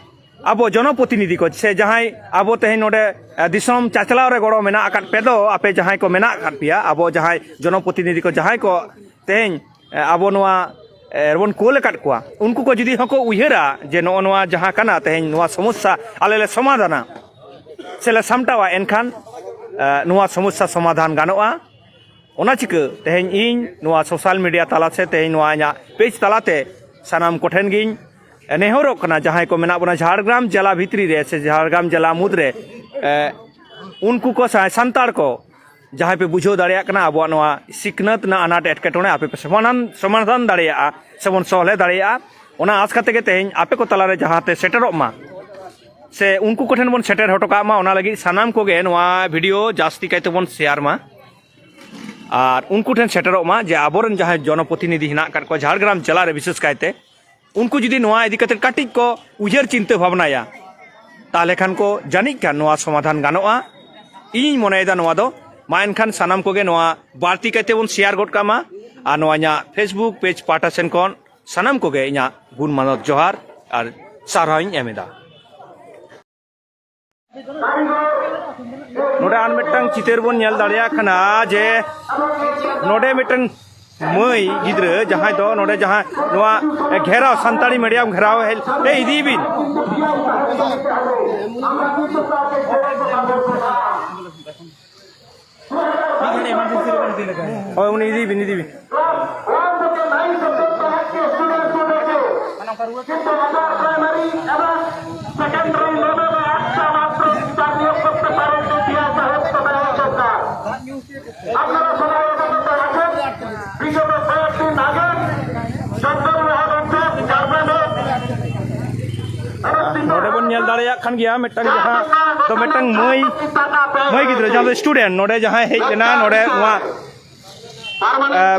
ᱟᱵᱚ ᱡᱚᱱᱚᱯᱨᱚᱛᱤᱱᱤᱫᱷᱤ ᱠᱚ ᱥᱮ ᱡᱟᱦᱟᱸᱭ ᱟᱵᱚ ᱛᱮᱦᱮᱧ ᱱᱚᱰᱮ, ᱮ, ᱫᱤᱥᱚᱢ ᱪᱟᱪᱞᱟᱣ ᱨᱮ ᱜᱚᱲᱚ ᱢᱮᱱᱟᱜ ᱟᱠᱟᱫ ᱯᱮ ᱫᱚ, ᱟᱯᱮ ᱡᱟᱦᱟᱸᱭ ᱠᱚ ᱢᱮᱱᱟᱜ ᱟᱠᱟᱫ ᱯᱮᱭᱟ, ᱟᱵᱚ ᱡᱟᱦᱟᱸᱭ ᱡᱚᱱᱚᱯᱨᱚᱛᱤᱱᱤᱫᱷᱤ ᱠᱚ ᱡᱟᱦᱟᱸᱭ ᱠᱚ ᱛᱮᱦᱮᱧ, ᱮ, ᱟᱵᱚ ᱱᱚᱣᱟ, ᱮ, ᱨᱮᱵᱚᱱ ᱠᱳᱞ ᱟᱠᱟᱫ ᱠᱚᱣᱟ, ᱩᱱᱠᱩ ᱠᱚ ᱡᱩᱫᱤ ᱦᱚᱸᱠᱚ ᱩᱭᱦᱟᱹᱨᱟ ᱡᱮ ᱱᱚᱜᱼᱚ ᱱᱚᱣᱟ ᱡᱟᱦᱟᱸ ᱠᱟᱱᱟ ᱛᱮᱦᱮᱧ ᱱᱚᱣᱟ ᱥᱚᱢᱚᱥᱥᱟ ᱟᱞᱮ ᱞᱮ ᱥᱚᱢᱟᱫᱷᱟᱱᱟ ᱥᱮ ᱞᱮ ᱥᱟᱢᱴᱟᱣᱟ, ᱮᱱᱠᱷᱟᱱ, ᱮ, ᱱᱚᱣᱟ ᱥᱚᱢᱚᱥᱥᱟ ᱥᱚᱢᱟᱫᱷᱟᱱ ᱜᱟᱱᱚᱜᱼᱟ᱾ ᱚᱱᱟ ᱪᱤᱠᱟᱹ ᱛᱮᱦᱮᱧ ᱤᱧ ᱱᱚᱣᱟ ᱥᱳᱥᱟᱞ ᱢᱤᱰᱤᱭᱟ ᱛᱟᱞᱟ ᱥᱮ ᱛᱮᱦᱮᱧ ᱱᱚᱣᱟ ᱤᱧᱟᱹᱜ ᱯᱮᱡᱽ ᱛᱟᱞᱟᱛᱮ ᱥᱟᱱᱟᱢ ᱠᱚᱴᱷᱮᱱ ᱜᱤᱧ ᱱᱮᱦᱚᱨᱚᱜ ᱠᱟᱱᱟ, ᱡᱟᱦᱟᱸᱭ ᱠᱚ ᱢᱮᱱᱟᱜ ᱵᱚᱱᱟ ᱡᱷᱟᱲᱜᱨᱟᱢ ᱡᱮᱞᱟ ᱵᱷᱤᱛᱨᱤ ᱨᱮ ᱥᱮ ᱡᱷᱟᱲᱜᱨᱟᱢ ᱡᱮᱞᱟ ᱢᱩᱫᱽᱨᱮ, ᱮ, ᱩᱱᱠᱩ ᱠᱚ ᱥᱟ-, ᱥᱟᱱᱛᱟᱲ ᱠᱚ ᱡᱟᱦᱟᱸᱭ ᱯᱮ ᱵᱩᱡᱷᱟᱹᱣ ᱫᱟᱲᱮᱭᱟᱜ ᱠᱟᱱᱟ ᱟᱵᱚᱣᱟᱜ ᱱᱚᱣᱟ ᱥᱤᱠᱷᱱᱟᱹᱛ ᱨᱮᱱᱟᱜ ᱟᱱᱟᱴ ᱮᱴᱠᱮᱴᱚᱬᱮ, ᱟᱯᱮ ᱯᱮ ᱥᱚᱢᱟᱫᱷᱟᱱ, ᱥᱚᱢᱟᱫᱷᱟᱱ ᱫᱟᱲᱮᱭᱟᱜᱼᱟ ᱥᱮᱵᱚᱱ ᱥᱚᱞᱦᱮ ᱫᱟᱲᱮᱭᱟᱜᱼᱟ, ᱚᱱᱟ ᱟᱥ ᱠᱟᱛᱮ ᱜᱮ ᱛᱮᱦᱮᱧ ᱟᱯᱮ ᱠᱚ ᱛᱟᱞᱟᱨᱮ ᱡᱟᱦᱟᱸ ᱛᱮ ᱥᱮᱴᱮᱨᱚᱜ ᱢᱟ ᱥᱮ ᱩᱱᱠᱩ ᱠᱚᱴᱷᱮᱱ ᱵᱚᱱ ᱥᱮᱴᱮᱨ ᱦᱚᱴᱚ ᱠᱟᱜ ᱢᱟ, ᱚᱱᱟ ᱞᱟᱹᱜᱤᱫ ᱥᱟᱱᱟᱢ ᱠᱚᱜᱮ ᱱᱚᱣᱟ ᱵᱷᱤᱰᱤᱭᱳ ᱡᱟᱹᱥᱛᱤ ᱠᱟᱭ ᱛᱮᱵᱚᱱ ᱥᱮᱭᱟᱨ ᱢᱟ᱾ ᱟᱨ ᱩᱱᱠᱩ ᱴᱷᱮᱱ ᱥᱮᱴᱮᱨᱚᱜ ᱢᱟ ᱡᱮ ᱟᱵᱚᱨᱮᱱ ᱡᱟᱦᱟᱸᱭ ᱡᱚᱱᱚᱯᱨᱚᱛᱤᱱᱤᱫᱷᱤ ᱦᱮᱱᱟᱜ ᱟᱠᱟᱫ ᱠᱚᱣᱟ ᱡᱷᱟᱲᱜᱨᱟᱢ ᱡᱮᱞᱟ ᱨᱮ ᱵᱤᱥᱮᱥ ᱠᱟᱭᱛᱮ, ᱩᱱᱠᱩ ᱡᱩᱫᱤ ᱱᱚᱣᱟ ᱤᱫᱤ ᱠᱟᱛᱮ ᱠᱟᱹᱴᱤᱡ ᱠᱚ ᱩᱭᱦᱟᱹᱨ ᱪᱤᱱᱛᱟᱹ ᱵᱷᱟᱵᱽᱱᱟᱭᱟ, ᱛᱟᱦᱚᱞᱮ ᱠᱷᱟᱱ ᱠᱚ ᱡᱟᱹᱱᱤᱡ ᱠᱷᱟᱱ ᱱᱚᱣᱟ ᱥᱚᱢᱟᱫᱷᱟᱱ ᱜᱟᱱᱚᱜᱼᱟ᱾ ᱤᱧᱤᱧ ᱢᱚᱱᱮᱭᱮᱫᱟ ᱱᱚᱣᱟ ᱫᱚ᱾ ᱢᱟ ᱮᱱᱠᱷᱟᱱ ᱥᱟᱱᱟᱢ ᱠᱚᱜᱮ ᱱᱚᱣᱟ ᱵᱟᱹᱲᱛᱤ ᱠᱟᱭᱛᱮ ᱵᱚᱱ ᱥᱮᱭᱟᱨ ᱜᱚᱫ ᱠᱟᱜ ᱢᱟ᱾ ᱟᱨ ᱱᱚᱣᱟ ᱤᱧᱟᱹᱜ ᱯᱷᱮᱥᱵᱩᱠ ᱯᱮᱡᱽ ᱯᱟᱦᱴᱟ ᱥᱮᱱ ᱠᱷᱚᱱ ᱥᱟᱱᱟᱢ ᱠᱚᱜᱮ ᱤᱧᱟᱹᱜ ᱜᱩᱱ ᱢᱟᱱᱚᱛ ᱡᱚᱦᱟᱨ ᱟᱨ ᱥᱟᱨᱦᱟᱣ ᱤᱧ ᱮᱢ ᱮᱫᱟ᱾ ᱱᱚᱰᱮ ᱟᱨ ᱢᱤᱫᱴᱟᱝ ᱪᱤᱛᱟᱹᱨ ᱵᱚᱱ ᱧᱮᱞ ᱫᱟᱲᱮᱭᱟᱜ ᱠᱟᱱᱟ ᱡᱮ ᱱᱚᱰᱮ ᱢᱤᱫᱴᱟᱝ ᱢᱟᱹᱭ ᱜᱤᱫᱽᱨᱟᱹ ᱡᱟᱦᱟᱸᱭ ᱫᱚ ᱱᱚᱰᱮ ᱡᱟᱦᱟᱸ ᱱᱚᱣᱟ ᱜᱷᱮᱨᱟᱣ, ᱥᱟᱱᱛᱟᱲᱤ ᱢᱤᱰᱤᱭᱟᱢ ᱜᱷᱮᱨᱟᱣ ᱦᱮᱡ, ᱮ, ᱤᱫᱤᱭ ᱵᱤᱱ᱾ ᱢᱤᱫ ᱜᱷᱟᱹᱲᱤ emergency ᱨᱮᱵᱚᱱ ᱤᱫᱤ ᱞᱮᱠᱟ᱾ ᱦᱳᱭ, ᱩᱱᱤ ᱤᱫᱤᱭ ᱵᱤᱱ, ᱤᱫᱤᱭ ᱵᱤᱱ᱾ ᱱᱚᱰᱮ ᱵᱚᱱ ᱧᱮᱞ ᱫᱟᱲᱮᱭᱟᱜ ᱠᱟᱱ ᱜᱮᱭᱟ ᱢᱤᱫᱴᱟᱝ ᱡᱟᱦᱟᱸ ᱫᱚ ᱢᱤᱫᱴᱟᱝ ᱢᱟᱹᱭ, ᱢᱟᱹᱭ ᱜᱤᱫᱽᱨᱟᱹ ᱡᱟᱦᱟᱸ ᱫᱚ student ᱱᱚᱰᱮ ᱡᱟᱦᱟᱸᱭ ᱦᱮᱡ ᱞᱮᱱᱟ ᱱᱚᱰᱮ ᱱᱚᱣᱟ, ᱮ,